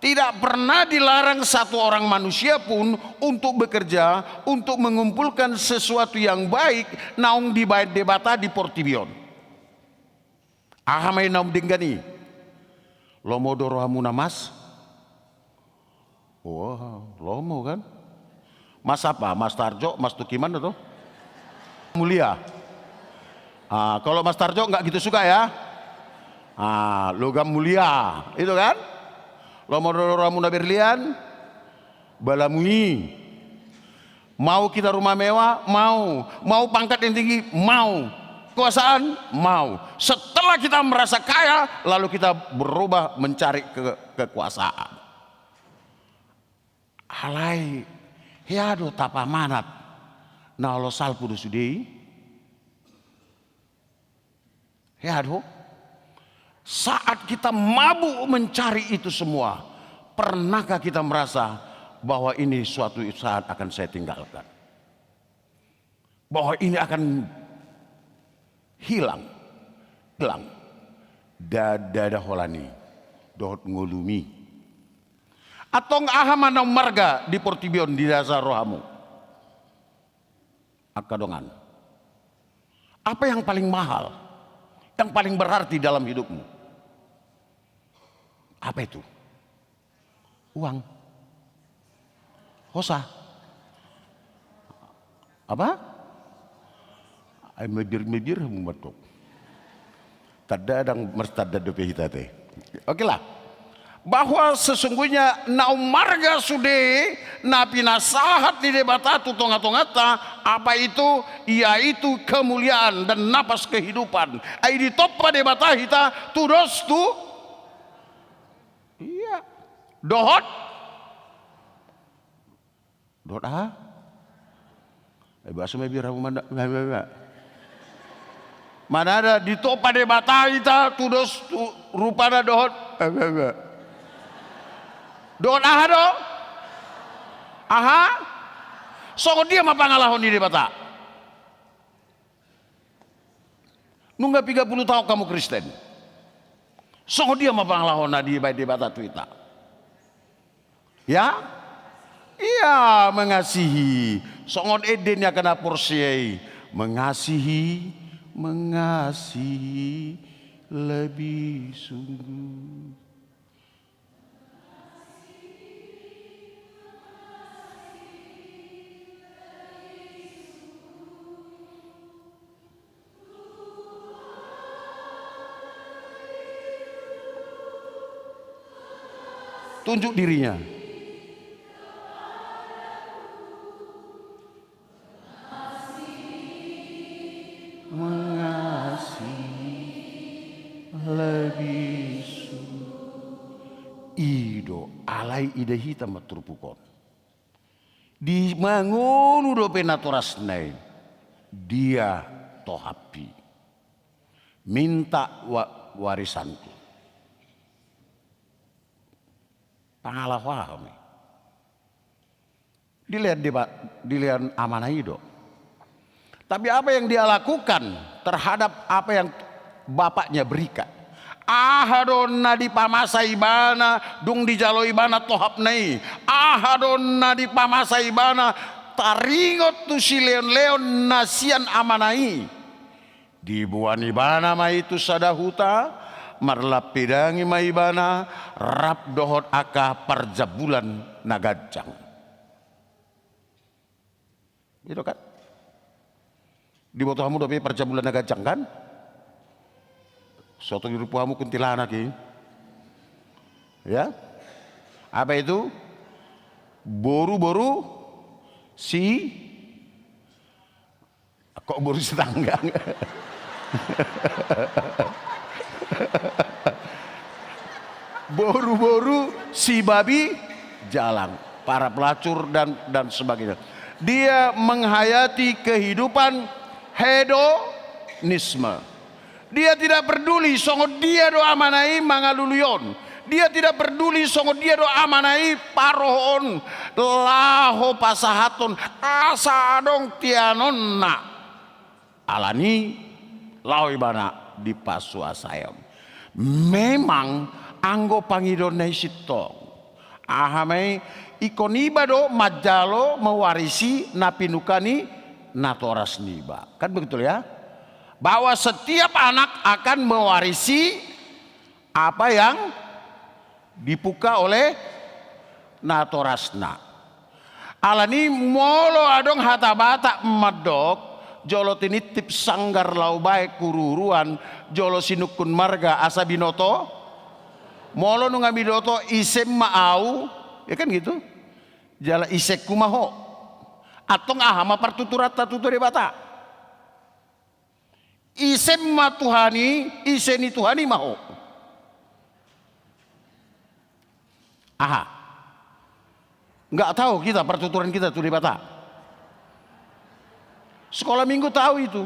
tidak pernah dilarang satu orang manusia pun untuk bekerja, untuk mengumpulkan sesuatu yang baik naung dibaen Debata di portibi on. Aha ma i naung denggan i? Lomo do rohamuna, Mas? Wah, lomo kan? Mas apa? Mas Tarjo, Mas Tukiman atau? Mulia. Ah, kalau Mas Tarjo nggak gitu suka ya. Ah, Logam Mulia, itu kan? Lomo do rohamuna, Berlian? Balamu i. Mau kita rumah mewah? Mau. Mau pangkat yang tinggi? Mau. kekuasaan? Mau. Setelah kita merasa kaya, lalu kita berubah mencari ke-, kekuasaan. Alai, hea do tapamanat na olo salpu do sude i? Hea do? Saat kita mabuk mencari itu semua, pernahkah kita merasa bahwa ini suatu saat akan saya tinggalkan? Bahwa ini akan hilang, hilang. Nda, nda, nda holan i dohot ngolumi. Antong aha ma na ummarga di portibi on di dasar rohamu? Angka dongan. Apa yang paling mahal, yang paling berarti dalam hidupmu? Apa itu? Uang. Hosa. Apa? Ai mebir-mebir hamu mandok. Tanda ndang martanda dope hita te. Oke lah. Bahwa sesungguhnya na ummarga sude na pinasahat ni Debata tu tonga-tonganta, apa itu? Yaitu kemuliaan dan napas kehidupan. Ai ditompa Debata hita tudos tu Iya. Dohot. Dohot aha? Eh, baso ma bira mana, mana, mana. Mana ada ditompa Debata hita tudos tu, rupana dohot. Eh, eh, eh. Dohot aha do? Aha? Songon dia ma pangalaho ni Debata? Nunga piga pulu taon hamu Kristen. Songon dia ma pangalaho na dibaen Debata tu hita? Ya? Ia mengasihi. Songon ende ni angka na porsea i. Mengasihi, mengasihi lebih sungguh. Tunjuk dirinya. Mengasihi lebih sungguh. I do, alai ida hita ma turpuk on. Di mangolu dope natorasna i, dia tohap i. Minta wa-, warisanku. Pangalaho aha ma i? Dilean deba-, dilean amana i do. Tapi apa yang dia lakukan terhadap apa yang bapaknya berikan? Aha do na dipamasa ibana, dung dijalo ibana tohapna i? Aha do na dipamasa ibana taringot tu sileonleon na sian amana i? Diboan ibana ma i tu sada huta, marlampidangi ma ibana, rap dohot angka parjabulan na ganjang. I do kan? Diboto hamu dope parjabulan na ganjang kan? So tung dirumpu hamu kuntilanak i. Ya? Apa itu? Boru-boru si Kok boru setanggang? Boru-boru si babi jalang, para pelacur dan, dan sebagainya. Dia menghayati kehidupan hedonisme. Dia tidak peduli songon dia do amana i mangalului on. Dia tidak peduli songon dia do amana i paroho on laho pasahathon asa adong tianonna. Alani laho ibana dipasuasai on. Memang anggo pangidoanna i sintong. Aha ma i, ingkon iba do manjalo mewarisi na pinungka ni natoras niba. Kan begitu ya? Bahwa setiap anak akan mewarisi apa yang dipungka oleh natorasna. Alani molo adong hata Batak mandok, jolo tinitip sanggar laho baen huruhuruan, jolo sinungkun marga asa binoto. Molo nunga binoto, isem ma au, ya kan gitu. Jala isengku ma ho. Antong aha ma partuturanta tu Debata? Ise ma Tuhan i, ise ni Tuhan i ma ho. Aha. Nggak tahu kita, pertuturan kita tu Debata. Sekolah minggu tahu itu.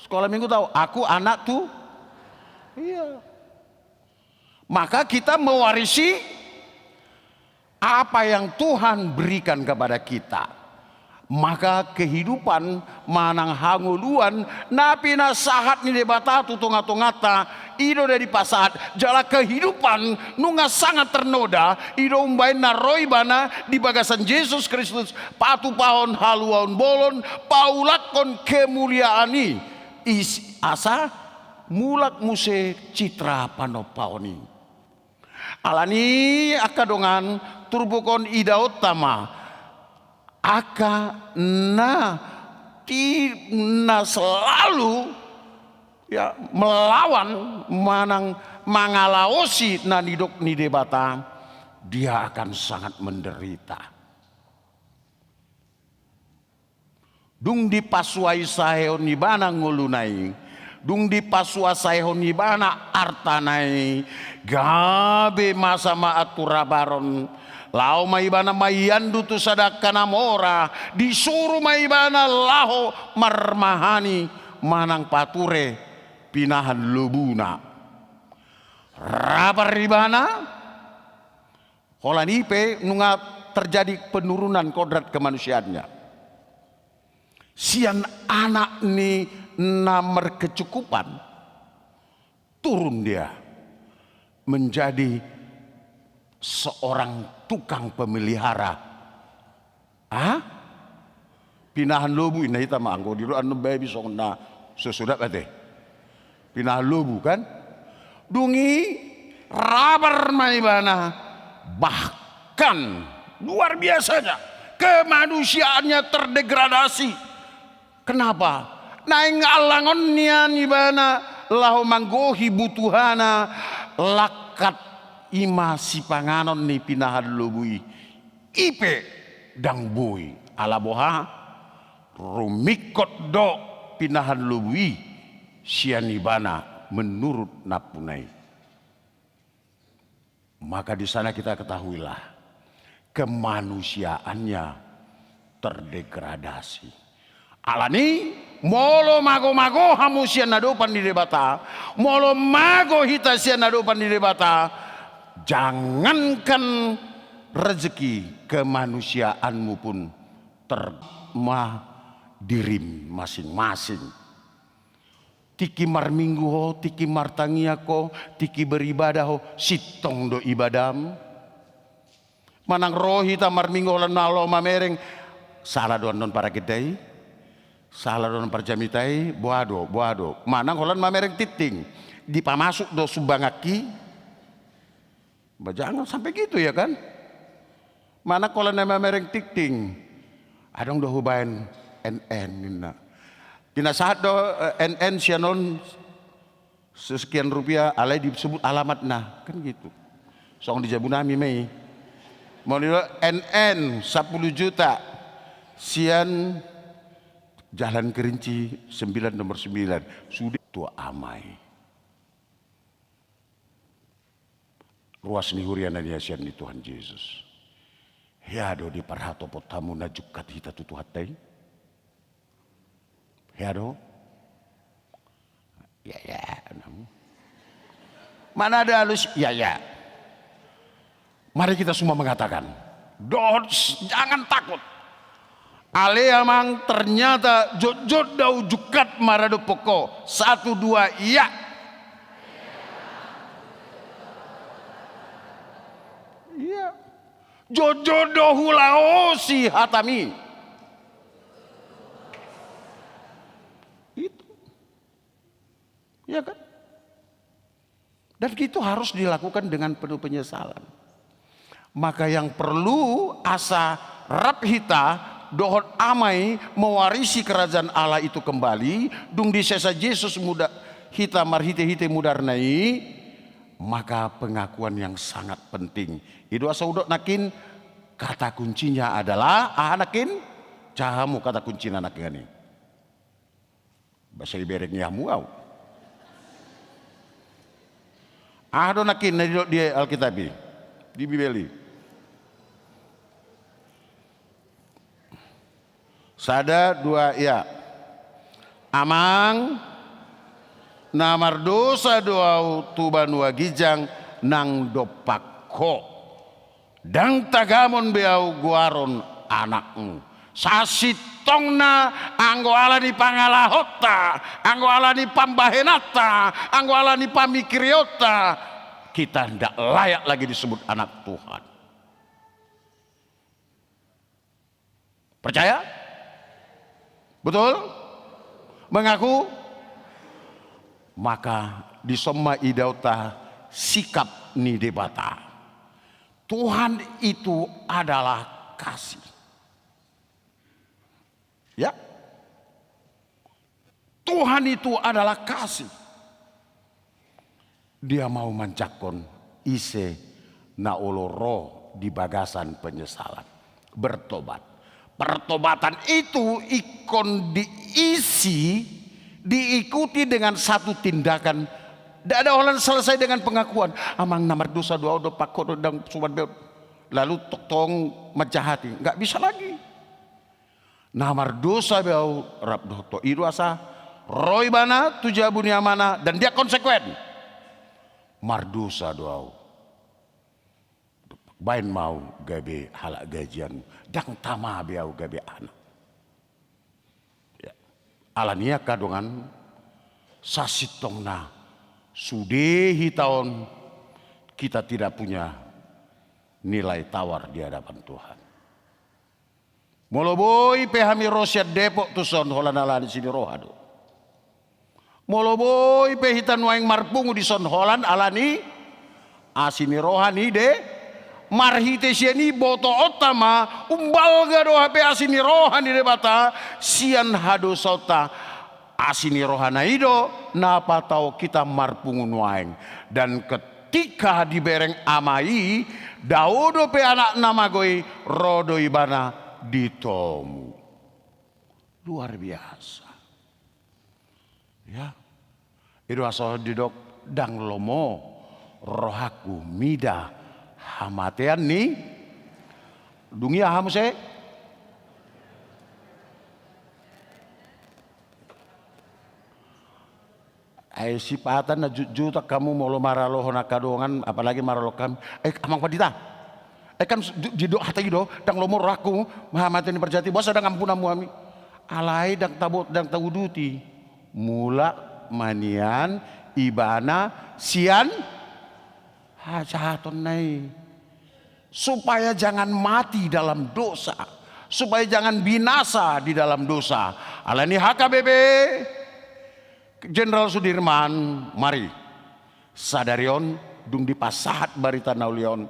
Sekolah minggu tahu, aku anak tu. Iya. Maka kita mewarisi apa yang Tuhan berikan kepada kita. Maka kehidupan manang hangoluan na pinasahat ni Debata tu tonga-tonganta, i do na dipasahat. Jala kehidupan nunga sangat ternoda, i do umbahen na ro ibana di bagasan Jesus Kristus, patupahon haluaon bolon, paulakhon kemuliaan i, is-, asa mulak muse citra panompaon i. Alani i angka dongan, turpuk on idaonta ma angka na ti-, na selalu, ya, melawan manang mangalaosi na nidok ni Debata, dia akan sangat menderita. Dung dipasuasahon ibana ngoluna i, dung dipasuasahon ibana artana i, gabe masa ma anturabaron. Laho ma ibana maiandu tu sada angka na mora, disuru ma ibana laho marmahani manang pature pinahan lobuna. Rabar ibana, holan i pe nunga terjadi penurunan kodrat kemanusiaannya. Sian anak ni na markecukupan, turun dia menjadi seorang tukang pemelihara. Ah? Pinahan lobu, inna hita ma anggo di roha annon babi songon na so sudah ate. Pinahan lobu kan? Dung i rabar ma ibana. Bahkan luar biasanya kemanusiaannya terdegradasi. Kenapa? Naeng allangon nian ibana laho manggohi butuhana, langkat i ma sipanganon ni pinahan lobu i. I pe ndang boi, ala boha? Rumingkot do pinahan lobu i sian ibana menurut nampuna i. Maka di sana kita ketahuilah, kemanusiaannya terdegradasi. Alani, molo mago-mago hamu sian adopan ni Debata, molo mago hita sian adopan ni Debata, jangankan rezeki, kemanusiaanmu pun ter-, ma dirim masing-masing. Tingki marminggu ho, tingki martangiang ho, tingki beribadah ho, sintong do ibadahmu? Manang ro hita marminggu holan na laho mamereng, sala do annon paraginda i, sala do annon parjamita i, boha do, boha do. Manang holan mamereng tingting, dipamasuk do sumbanganki. Ba jangan sampai gitu ya kan? Manang holan na mamereng tingting, adong do hubaen N N ninna. Pinasahat do, eh, N N sian on sekian rupiah, alai disebut alamatna, kan gitu. Songon di jabu nami ma i. Molo do N N sampulu juta sian Jalan Kerinci sembilan nomor sembilan. Sude tu ama i. Ruas ni huria na niasian ni Tuhan Jesus. Hea do diparhatopot hamu na jungkat hita tu Tuhanta i? Hea do? Ya, ya. Mana ada halus? Ya, ya. Mari kita semua mengatakan, dohot, jangan takut. Ale amang, ternyata jotjot do ahu jungkat maradophon ho. Satu, dua, iya. Iya. Jotjot do hulaosi hatami. Itu. Iya kan? Dan itu harus dilakukan dengan penuh penyesalan. Maka yang perlu asa rap hita dohot ama i mewarisi kerajaan Allah itu kembali, dung disesa Jesus muda-, hita marhite-hite mudarna i, maka pengakuan yang sangat penting. I do asa hudok nangkin, kata kuncinya adalah, aha nangkin? Jaha hamu kata kuncina nangkin i. Ba sai bereng i hamu au. Aha do nangkin na didok di Alkitab i, di Bibel i? Sada, dua, ya. Amang, na mardosa do au tu banua ginjang nang dompak ho. Ndang tagamon be au goaron anakmu. Sasintongna anggo ala ni pangalahonta, anggo ala ni pambahenanta, anggo ala ni pamikirionta, kita ndak layak lagi disebut anak Tuhan. Percaya? Betul? Mengaku? Maka dison ma idaonta sikap ni Debata. Tuhan itu adalah kasih. Ya. Tuhan itu adalah kasih. Dia mau manjangkon ise na olo ro di bagasan penyesalan. Bertobat. Pertobatan itu ingkon diisi, diikuti dengan satu tindakan. Tidak ada orang selesai dengan pengakuan. Amang, na mardosa do au, dompak ho do, ndang suman be au. Lalu tongtong manjahati. Nggak bisa lagi. Na mardosa be au, rap dohot ho. I do asa ro ibana tu jabu ni amana dan dia konsekuen. Mardosa do au. Baen ma au gabe halak gajianmu. Ndang tama be au gabe anak. Ya. Alani i angka dongan, sasintongna sude hita on, kita tidak punya nilai tawar di hadapan Tuhan. Molo boi pe hami ro sian Depok tuson, holan alani asi ni roha do. Molo boi pe hita nuaeng marpungu dison, holan alani asi ni roha ni Debata. Marhite sian i botoonta ma, umbalga do hape asi ni roha ni Debata sian hadosaonta. Asi ni rohana i do na patau hita marpungu nuaeng. Dan ketika dibereng ama i, dao dope anakna mago i, ro do ibana ditomu. Luar biasa. Ya. I do asa didok, ndang lomo rohangku mida hamatean ni. Dung i aha muse? Ai sipata na jutjutan hamu molo maralohon angka dongan, apalagi maralohon hami. Eh, Amang Pandita. Eh, kan didok hata i do, ndang lomo rohangku hamatean ni parjahati, boasa ndang ampunanmu hami. Alai ndang tabo, ndang tauduti. Mulak ma nian ibana sian hajahatonna i. Supaya jangan mati dalam dosa. Supaya jangan binasa di dalam dosa. Alani H K B P Jenderal Sudirman, mari. Sadari on, dung dipasahat barita na uli on,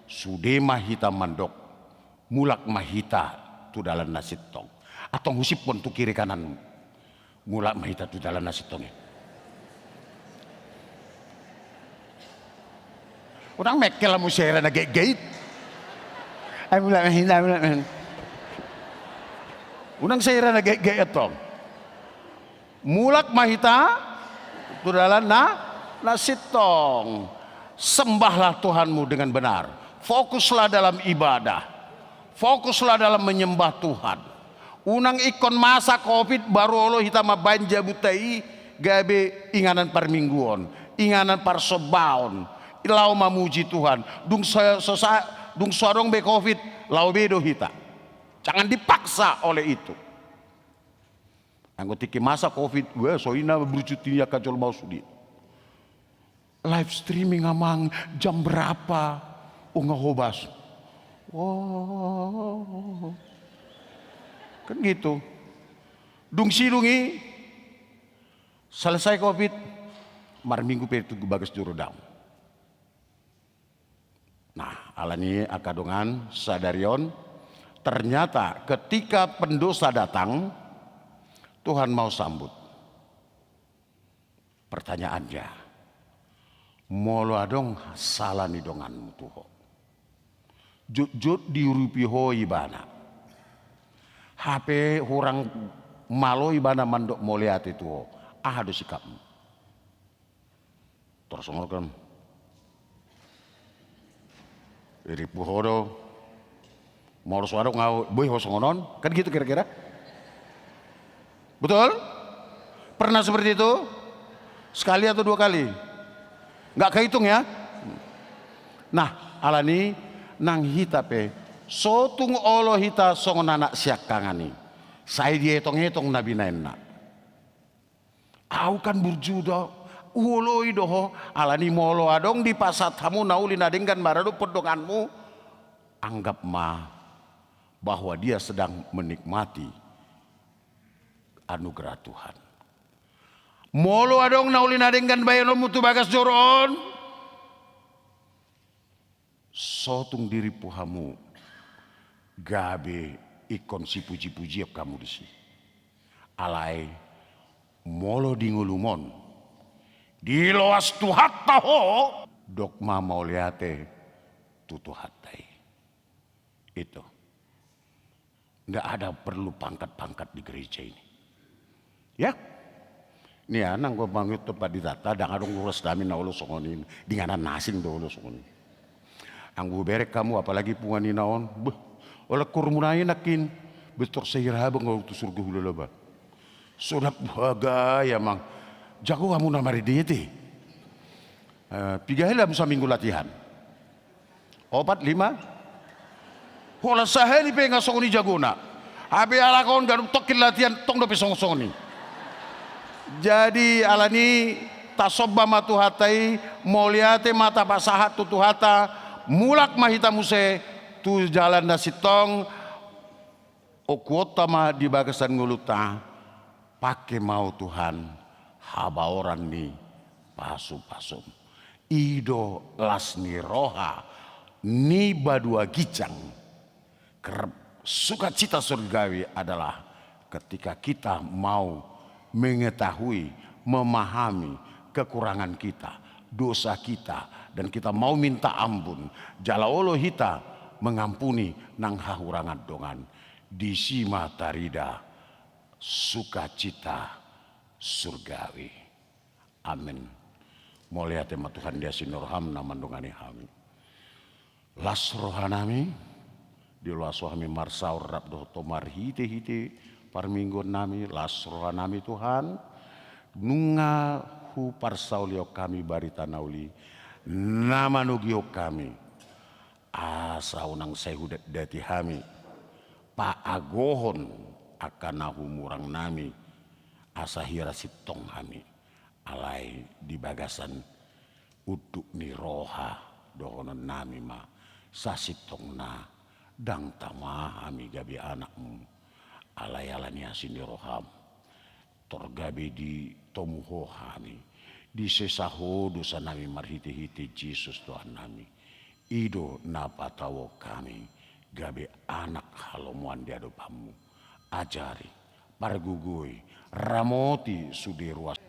sude ma hita mandok, mulak ma hita tu dalan na sintong. Antong husiphon tu kiri kananmu. Mulak ma hita tu dalan na sintong i. Unang mengkel hamu, sai ra na gaitgait. Ai mulak ma hita, mulak ma hita. Unang sai ra na gaitgait antong. Mulak ma hita tu dalan na, na sintong. Sembahlah Tuhanmu dengan benar. Fokuslah dalam ibadah. Fokuslah dalam menyembah Tuhan. Unang ingkon masa covid baru olo hita mambaen jabunta i gabe inganan parmingguon, inganan parsombaon, laho mamuji Tuhan. Dung so, so sa, dung so adong be covid, laho be do hita. Jangan dipaksa oleh itu. Anggo tingki masa covid, wah, so ina brucut i angka jolma on sude. Live streaming, Amang, jam berapa? Oh, nggak hobas. Oh. Kan gitu. Dung sidung i, selesai covid, marminggu pe tu bagas joro daong. Nah, alani i angka dongan sadari on, ternyata ketika pendosa datang, Tuhan mau sambut. Pertanyaannya, molo adong sala ni donganmu tu ho, jotjot diurupi ho ibana, hape hurang Malo ibana mandok mauliate tu ho. Aha do sikapmu? Tor songon on kan. Irimpu ho do. Molo so adong ahu, boi ho songon on. Kan gitu kira-kira. Betul? Pernah seperti itu? Sekali atau dua kali? Nggak kehitung ya? Nah, alani nang hita pe, so tung olo hita songon anak siangkangan i. Sai dietong-etong na binaenna. Ahu kan burju do, huoloi do ho, alani molo adong dipasahat hamu na uli na denggan maradophon donganmu, anggap ma bahwa dia sedang menikmati anugerah Tuhan. Molo adong na uli na denggan baenonmu tu bagas joro on, so tung dirimpu hamu gabe ingkon sipuji-pujion hamu disi. Alai molo di ngolum on diloas Tuhanta ho, dok ma mauliate tu Tuhanta i. Itu. Nggak ada perlu pangkat-pangkat di gereja ini. Ya? Nia, nanggo mangihuthon panditanta, ndang adong ruas nami na olo songon i, di inganan na asing do olo songon i. Anggo hubereng hamu, apalagi punguan i na on, beh, holan hormuna i nangkin, beh, tor sai ira habang ahu tu surgo hulala ba. Songon bagaya, amang. Jago hamu na marende i ate. Eh, piga hali hamu saminggu latihan? Opat, lima? Holan sahali pe nga songon i jagona. Hape halak on ganup tongkin latihan tong dope songon-songon i. Jadi alani tasomba ma Tuhanta i, mauliate ma tapasahat tu Tuhanta, mulak ma hita muse tu jalan na sintong, okuonta ma di bagasan ngolunta, pangke ma Ho Tuhan, habaoran ni pasu-pasum. I do las ni roha ni banua ginjang. Karena sukacita surgawi adalah ketika kita mau mengetahui, memahami kekurangan kita, dosa kita, dan kita mau minta ampun. Jala olo hita mengampuni nang hahurangan dongan. Disi ma tarida sukacita surgawi. Amin. Mauliate ma Tuhan di asi ni roham na mandongani hami. Las rohanami, diloas Ho hami marsaor rap dohot Ho marhite-hite parmingguonnami, las rohanami Tuhan, nunga huparsaulion hami barita na uli, na manogihon hami. Asa unang sai hudatdati hami, paagohon angka na humurang nami, asa hira sintong hami, alai di bagasan unduk ni roha dohononnami ma, sasintongna, ndang tama hami gabe anakmu, alai ala ni asi ni roham. Tor gabe ditomu Ho hami, disesa Ho dosanami marhite-hite Jesus Tuhannami. I do na patauhon hami gabe anak halomoan di adopanmu. Ajari, pargogoi, ramoti sude ruas.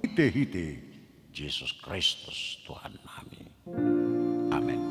Marhitehite Jesus Kristus Tuhannami. Amen.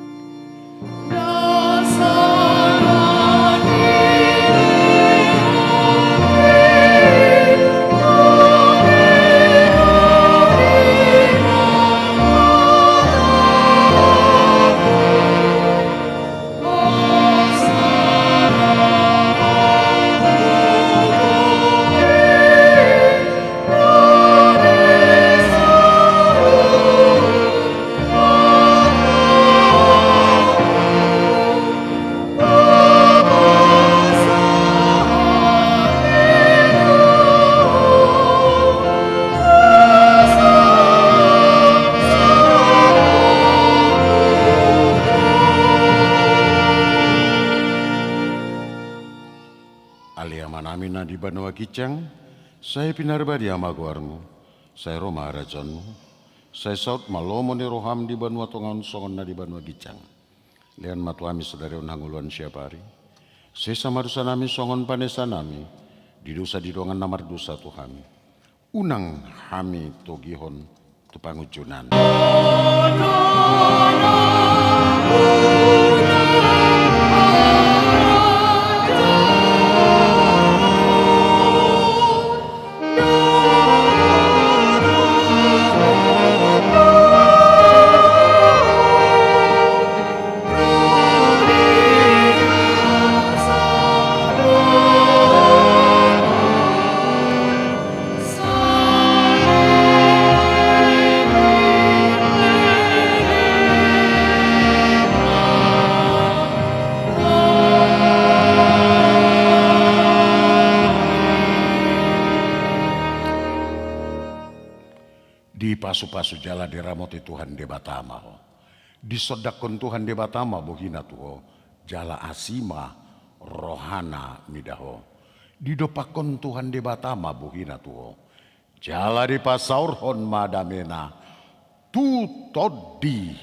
Ale Amanami na di banua ginjang, sai pinarbadia ma goarmu, sai ro ma harajaonmu, sai saut ma lomo ni roham di banua tonga on songon na di banua ginjang. Lehon ma tu hami sadari on hangoluan siapari. Sesa ma dosanami songon panesanami di dosa di dongan na mardosa tu hami. Unang hami togihon tu pangunjunan. Dipasupasu jala diramoti Tuhan Debata ma ho. Disondangkon Tuhan Debata ma bohina tu ho, jala asi ma rohana mida ho. Didompakkon Tuhan Debata ma bohina tu ho, jala dipasaorhon ma damena tu tondi.